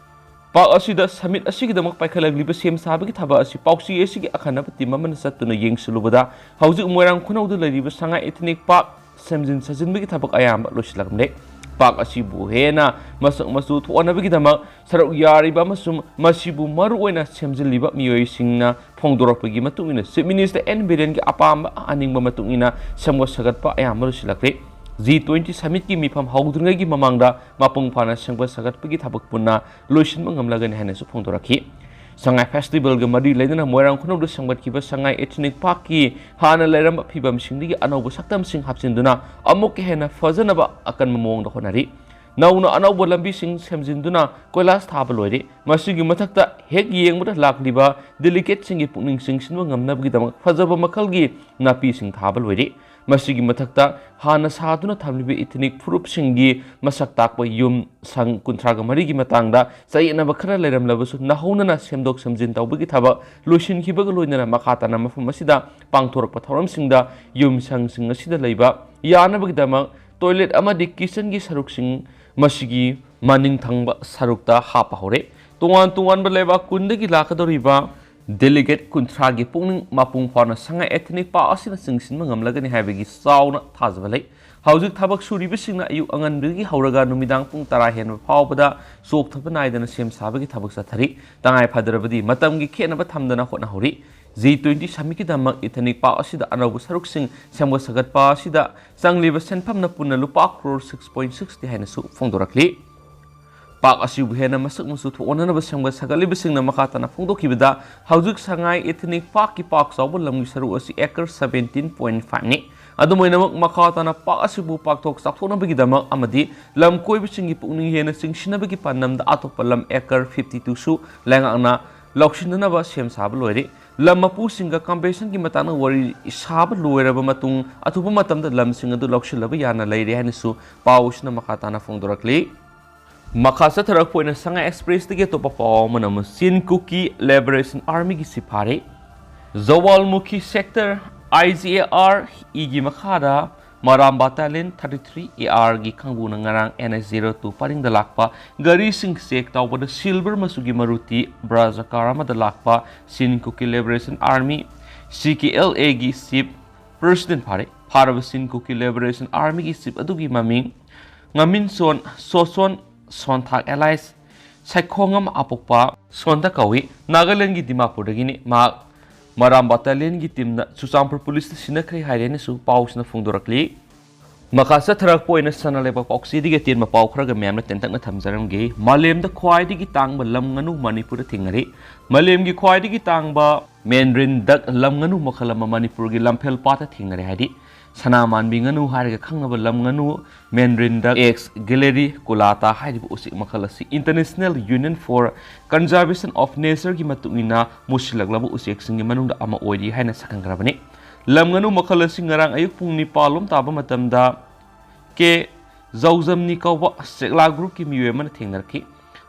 Park ꯑꯁꯤꯗ summit ꯑꯁꯤꯒꯤꯗꯃꯛ ꯄꯥꯏꯈꯠꯂꯛꯂꯤꯕ ꯁꯦꯝ ꯁꯥꯕꯒꯤ ꯊꯕꯛ ꯑꯁꯤ ꯄꯥꯎꯆꯦ ꯑꯁꯤꯒꯤ ꯑꯈꯟꯅꯕ team ꯑꯃꯅ ꯆꯠꯇꯨꯅ ꯌꯦꯡꯁꯤꯜꯂꯨꯕꯗ ꯍꯧꯖꯤꯛ ꯃꯣꯏꯔꯥꯡ ꯈꯨꯅꯧꯗ ꯂꯩꯔꯤꯕ ꯁꯉꯥꯏ Ethnic Park ꯁꯦꯝꯖꯤꯟ ꯁꯥꯖꯤꯟꯕꯒꯤ ꯊꯕꯛ ꯑꯌꯥꯝꯕ ꯂꯣꯏꯁꯤꯜꯂꯛꯂꯦ꯫ Park ꯑꯁꯤꯕꯨ ꯍꯦꯟꯅ ꯃꯁꯛ ꯃꯆꯨ ꯊꯣꯛꯍꯟꯅꯕꯒꯤꯗꯃꯛ ꯁꯔꯨꯛ ꯌꯥꯔꯤꯕ ꯑꯃꯁꯨꯡ ꯃꯁꯤꯕꯨ ꯃꯔꯨꯑꯣꯏꯅ ꯁꯦꯝꯖꯤꯜꯂꯤꯕ ꯃꯤꯑꯣꯏꯁꯤꯡꯅ ꯐꯣꯡꯗꯣꯔꯛꯄꯒꯤ ꯃꯇꯨꯡ ꯏꯟꯅ Chief Minister ꯑꯦꯟ ꯕꯤꯔꯦꯟꯒꯤ ꯑꯄꯥꯝꯕ ꯑꯅꯤꯡꯕ ꯃꯇꯨꯡ ꯏꯟꯅ ꯁꯦꯝꯒꯠ ꯁꯥꯒꯠꯄ ꯑꯌꯥꯝꯕ ꯂꯣꯏꯁꯤꯜꯂꯛꯂꯦ꯫ G twenty summitꯀꯤ ꯃꯤꯐꯝ ꯍꯧꯗ꯭ꯔꯤꯉꯩꯒꯤ ꯃꯃꯥꯡꯗ ꯃꯄꯨꯡ ꯐꯥꯅ ꯁꯦꯝꯒꯠ ꯁꯥꯒꯠꯄꯒꯤ ꯊꯕꯛ ꯄꯨꯟꯅ ꯂꯣꯏꯁꯤꯟꯕ ꯉꯝꯂꯒꯅꯤ ꯍꯥꯏꯅꯁꯨ ꯐꯣꯡꯗꯣꯔꯛꯈꯤ꯫ ꯁꯉꯥꯏ festivalꯒ ꯃꯔꯤ ꯂꯩꯅꯅ ꯃꯣꯏꯔꯥꯡ ꯈꯨꯅꯧꯗ ꯁꯦꯝꯒꯠꯈꯤꯕ ꯁꯉꯥꯏ Ethnic Parkꯀꯤ ꯍꯥꯟꯅ ꯂꯩꯔꯝꯕ ꯐꯤꯕꯝꯁꯤꯡꯗꯒꯤ ꯑꯅꯧꯕ ꯁꯛꯇꯝꯁꯤꯡ ꯍꯥꯞꯆꯤꯟꯗꯨꯅ ꯑꯃꯨꯛꯀ ꯍꯦꯟꯅ ꯐꯖꯅꯕ ꯑꯀꯟꯕ ꯃꯑꯣꯡꯗ ꯍꯣꯠꯅꯔꯤ꯫ ꯅꯧꯅ ꯑꯅꯧꯕ ꯂꯝꯕꯤꯁꯤꯡ ꯁꯦꯝꯖꯤꯟꯗꯨꯅ ꯀꯣꯏꯂꯥꯁ ꯊꯥꯕ ꯂꯣꯏꯔꯦ꯫ ꯃꯁꯤꯒꯤ ꯃꯊꯛꯇ ꯍꯦꯛ ꯌꯦꯡꯕꯗ ꯂꯥꯛꯂꯤꯕ delegateꯁꯤꯡꯒꯤ ꯄꯨꯛꯅꯤꯡ ꯆꯤꯡꯁꯤꯟꯕ ꯉꯝꯅꯕꯒꯤꯗꯃꯛ ꯐꯖꯕ ꯃꯈꯜꯒꯤ ꯅꯥꯄꯤꯁꯤꯡ ꯊꯥꯕ ꯂꯣꯏꯔꯦ꯫ ꯃꯁꯤꯒꯤ ꯃꯊꯛꯇ ꯍꯥꯟꯅ ꯁꯥꯗꯨꯅ ꯊꯝꯂꯤꯕ ethnic ꯐꯨꯔꯨꯞꯁꯤꯡꯒꯤ ꯃꯁꯛ ꯇꯥꯛꯄ ꯌꯨꯝ ꯁꯪ ꯀꯨꯟꯊ꯭ꯔꯥꯒ ꯃꯔꯤꯒꯤ ꯃꯇꯥꯡꯗ ꯆꯌꯦꯠꯅꯕ ꯈꯔ ꯂꯩꯔꯝꯂꯕꯁꯨ ꯅꯧꯍꯧꯅꯅ ꯁꯦꯝꯗꯣꯛ ꯁꯦꯝꯖꯤꯟ ꯇꯧꯕꯒꯤ ꯊꯕꯛ ꯂꯣꯏꯁꯤꯟꯈꯤꯕꯒ ꯂꯣꯏꯅꯅ ꯃꯈꯥ ꯇꯥꯅ ꯃꯐꯝ ꯑꯁꯤꯗ ꯄꯥꯡꯊꯣꯔꯛꯄ ꯊꯧꯔꯝꯁꯤꯡꯗ ꯌꯨꯝ ꯁꯪꯁꯤꯡ ꯑꯁꯤꯗ ꯂꯩꯕ ꯌꯥꯅꯕꯒꯤꯗꯃꯛ toilet ꯑꯃꯗꯤ kitchenꯒꯤ ꯁꯔꯨꯛꯁꯤꯡ ꯃꯁꯤꯒꯤ ꯃꯅꯤꯡ ꯊꯪꯕ ꯁꯔꯨꯛꯇ ꯍꯥꯞꯄ ꯍꯧꯔꯦ꯫ ꯇꯣꯉꯥꯟ ꯇꯣꯉꯥꯟꯕ ꯂꯩꯕꯥꯛ ꯀꯨꯟꯗꯒꯤ ꯂꯥꯛꯀꯗꯧꯔꯤꯕ delegate ꯀꯨꯟꯊ꯭ꯔꯥꯒꯤ ꯄꯨꯛꯅꯤꯡ ꯃꯄꯨꯡ ꯐꯥꯅ ꯁꯉꯥꯏ Ethnic Park ꯑꯁꯤꯅ ꯆꯤꯡꯁꯤꯟꯕ ꯉꯝꯂꯒꯅꯤ ꯍꯥꯏꯕꯒꯤ ꯆꯥꯎꯅ ꯊꯥꯖꯕ ꯂꯩ꯫ ꯍꯧꯖꯤꯛ ꯊꯕꯛ ꯁꯨꯔꯤꯕꯁꯤꯡꯅ ꯑꯌꯨꯛ ꯑꯉꯟꯕꯗꯒꯤ ꯍꯧꯔꯒ ꯅꯨꯃꯤꯗꯥꯡ ꯄꯨꯡ ꯇꯔꯥ ꯍꯦꯟꯕ ꯐꯥꯎꯕꯗ ꯆꯣꯛꯊꯕ ꯅꯥꯏꯗꯅ ꯁꯦꯝ ꯁꯥꯕꯒꯤ ꯊꯕꯛ ꯆꯠꯊꯔꯤ꯫ ꯇꯉꯥꯏ ꯐꯗ꯭ꯔꯕꯗꯤ ꯃꯇꯝꯒꯤ ꯈꯦꯠꯅꯕ ꯊꯝꯗꯅ ꯍꯣꯠꯅꯍꯧꯔꯤ꯫ G twenty summitꯀꯤꯗꯃꯛ Ethnic Park ꯑꯁꯤꯗ ꯑꯅꯧꯕ ꯁꯔꯨꯛꯁꯤꯡ ꯁꯦꯝꯒꯠ ꯁꯥꯒꯠꯄ ꯑꯁꯤꯗ ꯆꯪꯂꯤꯕ ꯁꯦꯟꯐꯝꯅ ꯄꯨꯟꯅ ꯂꯨꯄꯥ crore six point sixty ꯍꯥꯏꯅꯁꯨ ꯐꯣꯡꯗꯣꯔꯛꯂꯤ꯫ Park ꯑꯁꯤꯕꯨ ꯍꯦꯟꯅ ꯃꯁꯛ ꯃꯆꯨ ꯊꯣꯛꯍꯟꯅꯕ ꯁꯦꯝꯒꯠ ꯁꯥꯒꯠꯂꯤꯕꯁꯤꯡꯅ ꯃꯈꯥ ꯇꯥꯅ ꯐꯣꯡꯗꯣꯛꯈꯤꯕꯗ, ꯍꯧꯖꯤꯛ ꯁꯉꯥꯏ Ethnic Parkꯀꯤ ꯄꯥꯛ ꯆꯥꯎꯕ ꯂꯝꯒꯤ ꯁꯔꯨꯛ ꯑꯁꯤ acre seventeen point five ꯅꯤ꯫ ꯑꯗꯨꯝ ꯑꯣꯏꯅꯃꯛ, ꯃꯈꯥ ꯇꯥꯅ park ꯑꯁꯤꯕꯨ ꯄꯥꯛꯊꯣꯛ ꯆꯥꯎꯊꯣꯛꯅꯕꯒꯤꯗꯃꯛ ꯑꯃꯗꯤ ꯂꯝ ꯀꯣꯏꯕꯁꯤꯡꯒꯤ ꯄꯨꯛꯅꯤꯡ ꯍꯦꯟꯅ ꯆꯤꯡꯁꯤꯟꯅꯕꯒꯤ ꯄꯥꯟꯗꯝꯗ ꯑꯇꯣꯞꯄ ꯂꯝ acre fifty two ꯁꯨ ꯂꯩꯉꯥꯛꯅ ꯂꯧꯁꯤꯟꯅꯅꯕ ꯁꯦꯝ ꯁꯥꯕ ꯂꯣꯏꯔꯦ꯫ ꯂꯝ ꯃꯄꯨꯁꯤꯡꯒ compensationꯒꯤ ꯃꯇꯥꯡꯗ ꯋꯥꯔꯤ ꯁꯥꯕ ꯂꯣꯏꯔꯕ ꯃꯇꯨꯡ, ꯑꯊꯨꯕ ꯃꯇꯝꯗ ꯂꯝꯁꯤꯡ ꯑꯗꯨ ꯂꯧꯁꯤꯜꯂꯕ ꯌꯥꯅ ꯂꯩꯔꯦ ꯍꯥꯏꯅꯁꯨ ꯄꯥꯎ ꯑꯁꯤꯅ ꯃꯈꯥ ꯇꯥꯅ ꯐꯣꯡꯗꯣꯔꯛꯂꯤ꯫ ꯃꯈꯥ ꯆꯠꯊꯔꯛꯄ ꯑꯣꯏꯅ ꯁꯉꯥꯏ Expressꯇꯒꯤ ꯑꯇꯣꯞꯄ ꯄꯥꯎ ꯑꯃꯅ ꯑꯃꯨꯛ Chin Kuki Liberation Armyꯒꯤ ꯁꯤꯐꯥꯔꯤ ꯖꯋꯥꯜꯃꯨꯈꯤ sector IGAR ꯏꯒꯤ ꯃꯈꯥꯗ ꯃꯔꯥꯝ Battalion thirty three ARꯒꯤ ꯀꯥꯡꯕꯨꯅ ꯉꯔꯥꯡ NH zero two ꯄꯔꯤꯡꯗ ꯂꯥꯛꯄ ꯒꯥꯔꯤꯁꯤꯡ check ꯇꯧꯕꯗ silver ꯃꯆꯨꯒꯤ Maruti Brezza car ꯑꯃꯗ ꯂꯥꯛꯄ Chin Kuki Liberation Army, CKLAꯒꯤ chief president ꯐꯥꯔꯦ꯫ ꯐꯥꯔꯕ Chin Kuki Liberation Armyꯒꯤ chief ꯑꯗꯨꯒꯤ ꯃꯃꯤꯡ ꯉꯥꯃꯤꯟꯁꯣꯟ ꯁꯣꯁꯣꯟ ꯁꯣꯟꯊꯥꯛ alias ꯁꯥꯏꯈꯣꯉꯝ ꯑꯄꯣꯛꯄ ꯁꯣꯟꯗ ꯀꯧꯏ꯫ ꯅꯥꯒꯥꯂꯦꯟꯒꯤ ꯗꯤꯃꯥꯄꯨꯔꯗꯒꯤꯅꯤ꯫ ꯃꯍꯥꯛ ꯃꯔꯥꯝ battalionꯒꯤ teamꯅ ꯆꯨꯔꯆꯥꯟꯄꯨꯔ policeꯇ ꯁꯤꯟꯅꯈ꯭ꯔꯦ ꯍꯥꯏꯔꯦꯅꯁꯨ ꯄꯥꯎꯁꯤꯅ ꯐꯣꯡꯗꯣꯔꯛꯂꯤ꯫ ꯃꯈꯥ ꯆꯠꯊꯔꯛꯄ ꯑꯣꯏꯅ ꯁꯅꯥ ꯂꯩꯕꯥꯛ ꯄꯥꯎꯆꯦꯗꯒꯤ ꯑꯇꯦꯟꯕ ꯄꯥꯎ ꯈꯔꯒ ꯃꯌꯥꯝꯅ ꯇꯦꯟꯇꯛꯅ ꯊꯝꯖꯔꯝꯒꯦ꯫ ꯃꯥꯂꯦꯝꯗ ꯈ꯭ꯋꯥꯏꯗꯒꯤ ꯇꯥꯡꯕ ꯂꯝ ꯉꯥꯅꯨ ꯃꯅꯤꯄꯨꯔꯗ ꯊꯦꯡꯅꯔꯦ꯫ ꯃꯥꯂꯦꯝꯒꯤ ꯈ꯭ꯋꯥꯏꯗꯒꯤ ꯇꯥꯡꯕ Mandarin duck ꯂꯝ ꯉꯥꯅꯨ ꯃꯈꯜ ꯑꯃ ꯃꯅꯤꯄꯨꯔꯒꯤ ꯂꯝꯐꯦꯜ ꯄꯥꯠꯇ ꯊꯦꯡꯅꯔꯦ ꯍꯥꯏꯗꯤ ꯁꯅꯥ ꯃꯥꯟꯕꯤ ꯉꯥꯅꯨ ꯍꯥꯏꯔꯒ ꯈꯪꯅꯕ ꯂꯝ ꯉꯥꯅꯨ, Mandrill duck, Aix galearii culata ꯍꯥꯏꯔꯤꯕ ꯎꯆꯦꯛ ꯃꯈꯜ ꯑꯁꯤ International Union for Conservation of Natureꯒꯤ ꯃꯇꯨꯡ ꯏꯟꯅ ꯃꯨꯁꯤꯜꯂꯛꯂꯕ ꯎꯆꯦꯛꯁꯤꯡꯒꯤ ꯃꯅꯨꯡꯗ ꯑꯃ ꯑꯣꯏꯔꯤ ꯍꯥꯏꯅ ꯁꯛꯈꯪꯈ꯭ꯔꯕꯅꯤ꯫ ꯂꯝ ꯉꯥꯅꯨ ꯃꯈꯜ ꯑꯁꯤ ꯉꯔꯥꯡ ꯑꯌꯨꯛ ꯄꯨꯡ ꯅꯤꯄꯥꯜ ꯂꯣꯝ ꯇꯥꯕ ꯃꯇꯝꯗ ꯀꯦ ꯖꯧꯖꯝꯅꯤ ꯀꯧꯕ ꯁꯦꯛꯂꯥ group ꯀꯤ ꯃꯤꯑꯣꯏ ꯑꯃꯅ ꯊꯦꯡꯅꯔꯛꯈꯤ꯫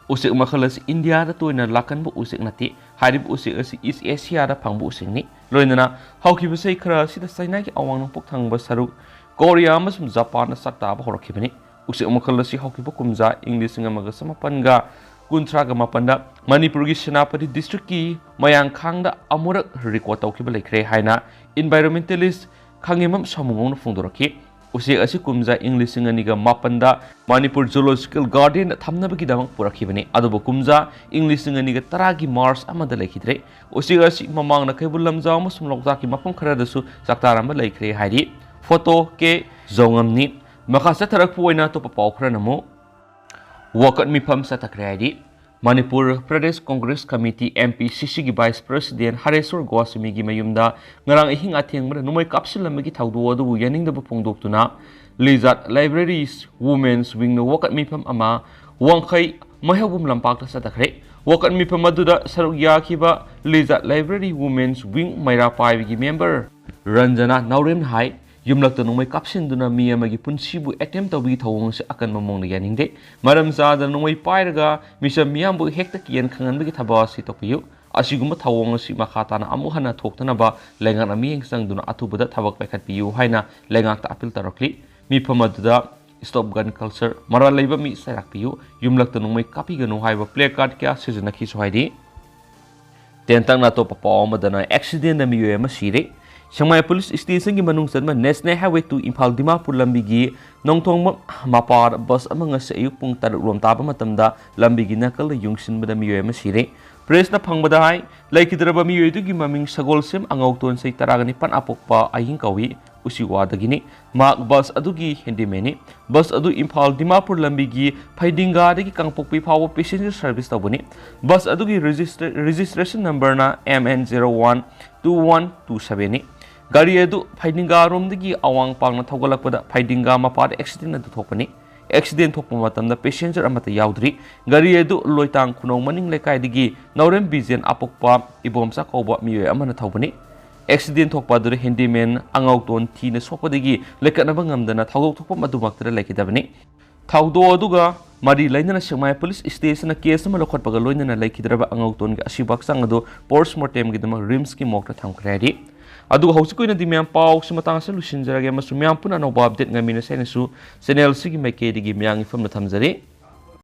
ꯎꯆꯦꯛ ꯃꯈꯜ ꯑꯁꯤ ꯏꯟꯗꯤꯌꯥꯗ ꯇꯣꯏꯅ ꯂꯥꯛꯀꯟꯕ ꯎꯆꯦꯛ ꯅꯠꯇꯦ꯫ ꯍꯥꯏꯔꯤꯕ ꯎꯆꯦꯛ ꯑꯁꯤ East Asiaꯗ ꯐꯪꯕ ꯎꯆꯦꯛꯅꯤ꯫ ꯂꯣꯏꯅꯅ ꯍꯧꯈꯤꯕ ꯆꯍꯤ ꯈꯔ ꯑꯁꯤꯗ ꯆꯥꯏꯅꯥꯒꯤ ꯑꯋꯥꯡ ꯅꯣꯡꯄꯣꯛ ꯊꯪꯕ ꯁꯔꯨꯛ, ꯀꯣꯔꯤꯌꯥ ꯑꯃꯁꯨꯡ ꯖꯄꯥꯟꯗ ꯆꯥꯛꯇꯥꯕ ꯍꯧꯔꯛꯈꯤꯕꯅꯤ꯫ ꯎꯆꯦꯛ ꯃꯈꯜ ꯑꯁꯤ ꯍꯧꯈꯤꯕ ꯀꯨꯝꯖꯥ ꯏꯪ ꯂꯤꯁꯤꯡ ꯑꯃꯒ ꯆꯃꯥꯄꯟꯒ ꯀꯨꯟꯊ꯭ꯔꯥꯒ ꯃꯥꯄꯟꯗ ꯃꯅꯤꯄꯨꯔꯒꯤ ꯁꯦꯅꯥꯄꯇꯤ district ꯀꯤ ꯃꯌꯥꯡꯈꯥꯡꯗ ꯑꯃꯨꯔꯛ record ꯇꯧꯈꯤꯕ ꯂꯩꯈ꯭ꯔꯦ ꯍꯥꯏꯅ environmentalist ꯈꯥꯉꯦꯝꯕꯝ ꯁꯥꯃꯨꯉꯧꯅ ꯐꯣꯡꯗꯣꯔꯛꯈꯤ꯫ ꯎꯆꯦꯛ ꯑꯁꯤ ꯀꯨꯝꯖꯥ ꯏꯪ ꯂꯤꯁꯤꯡ ꯑꯅꯤꯒ ꯃꯥꯄꯟꯗ ꯃꯅꯤꯄꯨꯔ Zoological Gardenꯗ ꯊꯝꯅꯕꯒꯤꯗꯃꯛ ꯄꯨꯔꯛꯈꯤꯕꯅꯤ, ꯑꯗꯨꯕꯨ ꯀꯨꯝꯖꯥ ꯏꯪ ꯂꯤꯁꯤꯡ ꯑꯅꯤꯒ ꯇꯔꯥꯒꯤ March ꯑꯃꯗ ꯂꯩꯈꯤꯗ꯭ꯔꯦ꯫ ꯎꯆꯦꯛ ꯑꯁꯤ ꯃꯃꯥꯡꯗ ꯀꯩꯕꯨꯜ ꯂꯝꯖꯥꯎ ꯑꯃꯁꯨꯡ ꯂꯣꯛꯇꯥꯛꯀꯤ ꯃꯐꯝ ꯈꯔꯗꯁꯨ ꯆꯥꯛꯇꯥꯔꯝꯕ ꯂꯩꯈ꯭ꯔꯦ ꯍꯥꯏꯔꯤ꯫ Photo ꯀꯦ ꯖꯧꯉꯝꯅꯤ꯫ ꯃꯈꯥ ꯆꯠꯊꯔꯛꯄ ꯑꯣꯏꯅ ꯑꯇꯣꯞꯄ ꯄꯥꯎ ꯈꯔꯅ ꯑꯃꯨꯛ ꯋꯥꯀꯠ ꯃꯤꯐꯝ ꯆꯠꯊꯈ꯭ꯔꯦ ꯍꯥꯏꯔꯤ꯫ ꯃꯅꯤꯄꯨꯔ ꯄ꯭ꯔꯗꯦꯁ ꯀꯣꯡꯒ꯭ꯔꯦꯁ ꯀꯃꯤꯇꯤ, MPCCꯒꯤ vice president ꯍꯔꯦꯁ꯭ꯋꯔ ꯒꯣꯁ꯭ꯋꯥꯃꯤꯒꯤ ꯃꯌꯨꯝꯗ ꯉꯔꯥꯡ ꯑꯍꯤꯡ ꯑꯊꯦꯡꯕꯗ ꯅꯣꯡꯃꯩ ꯀꯥꯞꯁꯤꯜꯂꯝꯕꯒꯤ ꯊꯧꯗꯣꯛ ꯑꯗꯨꯕꯨ ꯌꯥꯅꯤꯡꯗꯕ ꯐꯣꯡꯗꯣꯛꯇꯨꯅ Lizard Libraries Women's Wingꯅ ꯋꯥꯀꯠ ꯃꯤꯐꯝ ꯑꯃ ꯋꯥꯡꯈꯩ ꯃꯩꯍꯧꯕꯝ ꯂꯝꯄꯥꯛꯇ ꯆꯠꯊꯈ꯭ꯔꯦ꯫ ꯋꯥꯀꯠ ꯃꯤꯐꯝ ꯑꯗꯨꯗ ꯁꯔꯨꯛ ꯌꯥꯈꯤꯕ Lizard Library Women's Wing ꯃꯩꯔꯥ ꯄꯥꯏꯕꯒꯤ member ꯔꯟꯖꯅꯥ ꯅꯥꯎꯔꯦꯝꯅ ꯍꯥꯏ, ꯌꯨꯝꯂꯛꯇ ꯅꯣꯡꯃꯩ ꯀꯥꯞꯁꯤꯟꯗꯨꯅ ꯃꯤ ꯑꯃꯒꯤ ꯄꯨꯟꯁꯤꯕꯨ attempt ꯇꯧꯕꯒꯤ ꯊꯧꯑꯣꯡ ꯑꯁꯤ ꯑꯀꯟꯕ ꯃꯑꯣꯡꯗ ꯌꯥꯅꯤꯡꯗꯦ꯫ ꯃꯔꯝ ꯆꯥꯗꯅ ꯅꯣꯡꯃꯩ ꯄꯥꯏꯔꯒ ꯃꯤꯆꯝ ꯃꯤꯌꯥꯝꯕꯨ ꯍꯦꯛꯇ ꯀꯤꯍꯟ ꯈꯪꯍꯟꯕꯒꯤ ꯊꯕꯛ ꯑꯁꯤ ꯇꯣꯛꯄꯤꯌꯨ꯫ ꯑꯁꯤꯒꯨꯝꯕ ꯊꯧꯑꯣꯡ ꯑꯁꯤ ꯃꯈꯥ ꯇꯥꯅ ꯑꯃꯨꯛ ꯍꯟꯅ ꯊꯣꯛꯇꯅꯕ ꯂꯩꯉꯥꯛꯅ ꯃꯤꯠꯌꯦꯡ ꯆꯪꯗꯨꯅ ꯑꯊꯨꯕꯗ ꯊꯕꯛ ꯄꯥꯏꯈꯠꯄꯤꯌꯨ ꯍꯥꯏꯅ ꯂꯩꯉꯥꯛꯇ appeal ꯇꯧꯔꯛꯂꯤ꯫ ꯃꯤꯐꯝ ꯑꯗꯨꯗ Stop Gun Culture, ꯃꯔꯥꯜ ꯂꯩꯕ ꯃꯤ ꯆꯩꯔꯥꯛꯄꯤꯌꯨ, ꯌꯨꯝꯂꯛꯇ ꯅꯣꯡꯃꯩ ꯀꯥꯞꯄꯤꯒꯅꯨ ꯍꯥꯏꯕ placard ꯀꯌꯥ ꯁꯤꯖꯤꯟꯅꯈꯤꯁꯨ ꯍꯥꯏꯔꯤ꯫ ꯇꯦꯟꯇꯛꯅ ꯑꯇꯣꯞꯄ ꯄꯥꯎ ꯑꯃꯗꯅ accidentꯗ ꯃꯤꯑꯣꯏ ꯑꯃ ꯁꯤꯔꯦ꯫ ꯁꯦꯛꯃꯥꯏ police stationꯒꯤ ꯃꯅꯨꯡ ꯆꯟꯕ National Highway two Imphal Dimapur ꯂꯝꯕꯤꯒꯤ ꯅꯣꯡꯊꯣꯡꯕꯝ ꯃꯄꯥꯗ bus ꯑꯃ ꯉꯁꯤ ꯑꯌꯨꯛ ꯄꯨꯡ ꯇꯔꯨꯛ ꯂꯣꯝ ꯇꯥꯕ ꯃꯇꯝꯗ ꯂꯝꯕꯤꯒꯤ ꯅꯥꯀꯜꯗ ꯌꯨꯡꯁꯤꯟꯕꯗ ꯃꯤꯑꯣꯏ ꯑꯃ ꯁꯤꯔꯦ꯫ Pressꯅ ꯐꯪꯕꯗ ꯍꯥꯏ, ꯂꯩꯈꯤꯗ꯭ꯔꯕ ꯃꯤꯑꯣꯏ ꯑꯗꯨꯒꯤ ꯃꯃꯤꯡ ꯁꯒꯣꯜꯁꯦꯝ ꯑꯉꯧꯇꯣꯟ, ꯆꯍꯤ ꯇꯔꯥꯒ ꯅꯤꯄꯥꯟ, ꯑꯄꯣꯛꯄ ꯑꯍꯤꯡ ꯀꯧꯏ꯫ ꯎꯆꯤꯋꯥꯗꯒꯤꯅꯤ꯫ ꯃꯍꯥꯛ bus ꯑꯗꯨꯒꯤ handymanꯅꯤ꯫ Bus ꯑꯗꯨ ꯏꯝꯐꯥꯜ ꯗꯤꯃꯥꯄꯨꯔ ꯂꯝꯕꯤꯒꯤ ꯐꯩꯗꯤꯡꯒꯥꯗꯒꯤ ꯀꯥꯡꯄꯣꯛꯄꯤ ꯐꯥꯎꯕ passenger service ꯇꯧꯕꯅꯤ꯫ Bus ꯑꯗꯨꯒꯤ register-, registration numberꯅ M N zero one two one two sevenꯅꯤ꯫ ꯒꯥꯔꯤ ꯑꯗꯨ ꯐꯩꯗꯤꯡꯒꯥꯔꯣꯝꯗꯒꯤ ꯑꯋꯥꯡ ꯄꯥꯡꯅ ꯊꯧꯒꯠꯂꯛꯄꯗ ꯐꯩꯗꯤꯡꯒꯥ ꯃꯄꯥꯗ ꯑꯦꯛꯁꯤꯗꯦꯟ ꯑꯗꯨ ꯊꯣꯛꯄꯅꯤ꯫ ꯑꯦꯛꯁꯤꯗꯦꯟ ꯊꯣꯛꯄ ꯃꯇꯝꯗ ꯄꯦꯁꯦꯟꯖꯔ ꯑꯃꯠꯇ ꯌꯥꯎꯗ꯭ꯔꯤ꯫ ꯒꯥꯔꯤ ꯑꯗꯨ ꯂꯣꯏꯇꯥꯡ ꯈꯨꯅꯧ ꯃꯅꯤꯡ ꯂꯩꯀꯥꯏꯗꯒꯤ ꯅꯥꯎꯔꯦꯝ ꯕꯤꯖꯦꯟ ꯑꯄꯣꯛꯄ ꯏꯕꯣꯝꯆꯥ ꯀꯧꯕ ꯃꯤꯑꯣꯏ ꯑꯃꯅ ꯊꯧꯕꯅꯤ꯫ ꯑꯦꯛꯁꯤꯗꯦꯟ ꯊꯣꯛꯄ ꯑꯗꯨꯗ ꯍꯦꯟꯗꯤꯃꯦꯟ ꯑꯉꯥꯎꯇꯣꯟ ꯊꯤꯅ ꯁꯣꯛꯄꯗꯒꯤ ꯂꯩꯈꯠꯅꯕ ꯉꯝꯗꯅ ꯊꯧꯗꯣꯛ ꯊꯣꯛꯐꯝ ꯑꯗꯨꯃꯛꯇꯗ ꯂꯩꯈꯤꯗꯕꯅꯤ꯫ ꯊꯧꯗꯣꯛ ꯑꯗꯨꯒ ꯃꯔꯤ ꯂꯩꯅꯅ ꯁꯦꯛꯃꯥꯏ ꯄꯨꯂꯤꯁ ꯁ꯭ꯇꯦꯁꯟꯅ ꯀꯦꯁ ꯑꯃ ꯂꯧꯈꯠꯄꯒ ꯂꯣꯏꯅꯅ ꯂꯩꯈꯤꯗ꯭ꯔꯕ ꯑꯉꯥꯎꯇꯣꯟꯒꯤ ꯑꯁꯤꯕ ꯍꯛꯆꯥꯡ ꯑꯗꯨ ꯄꯣꯁꯠꯃꯣꯔꯇꯦꯝꯒꯤꯗꯃꯛ ꯔꯤꯝꯁꯀꯤ ꯃꯣꯔꯒꯇ ꯊꯝꯈ꯭ꯔꯦ ꯍꯥꯏꯔꯤ꯫ ꯑꯗꯨꯒ ꯍꯧꯖꯤꯛꯀꯤ ꯑꯣꯏꯅꯗꯤ ꯃꯌꯥꯝ ꯄꯥꯎꯁꯤ ꯃꯇꯥꯡ ꯑꯁꯤꯗ ꯂꯣꯏꯁꯤꯟꯖꯔꯒꯦ ꯑꯃꯁꯨꯡ ꯃꯌꯥꯝ ꯄꯨꯟꯅ ꯑꯅꯧꯕ ꯑꯞꯗꯦꯠ ꯉꯥꯏꯃꯤꯟꯅꯁꯦ ꯍꯥꯏꯅꯁꯨ ꯆꯦꯅꯦꯜꯁꯤꯒꯤ ꯃꯥꯏꯀꯩꯗꯒꯤ ꯃꯌꯥꯝꯒꯤ ꯃꯐꯝꯗ ꯊꯝꯖꯔꯤ꯫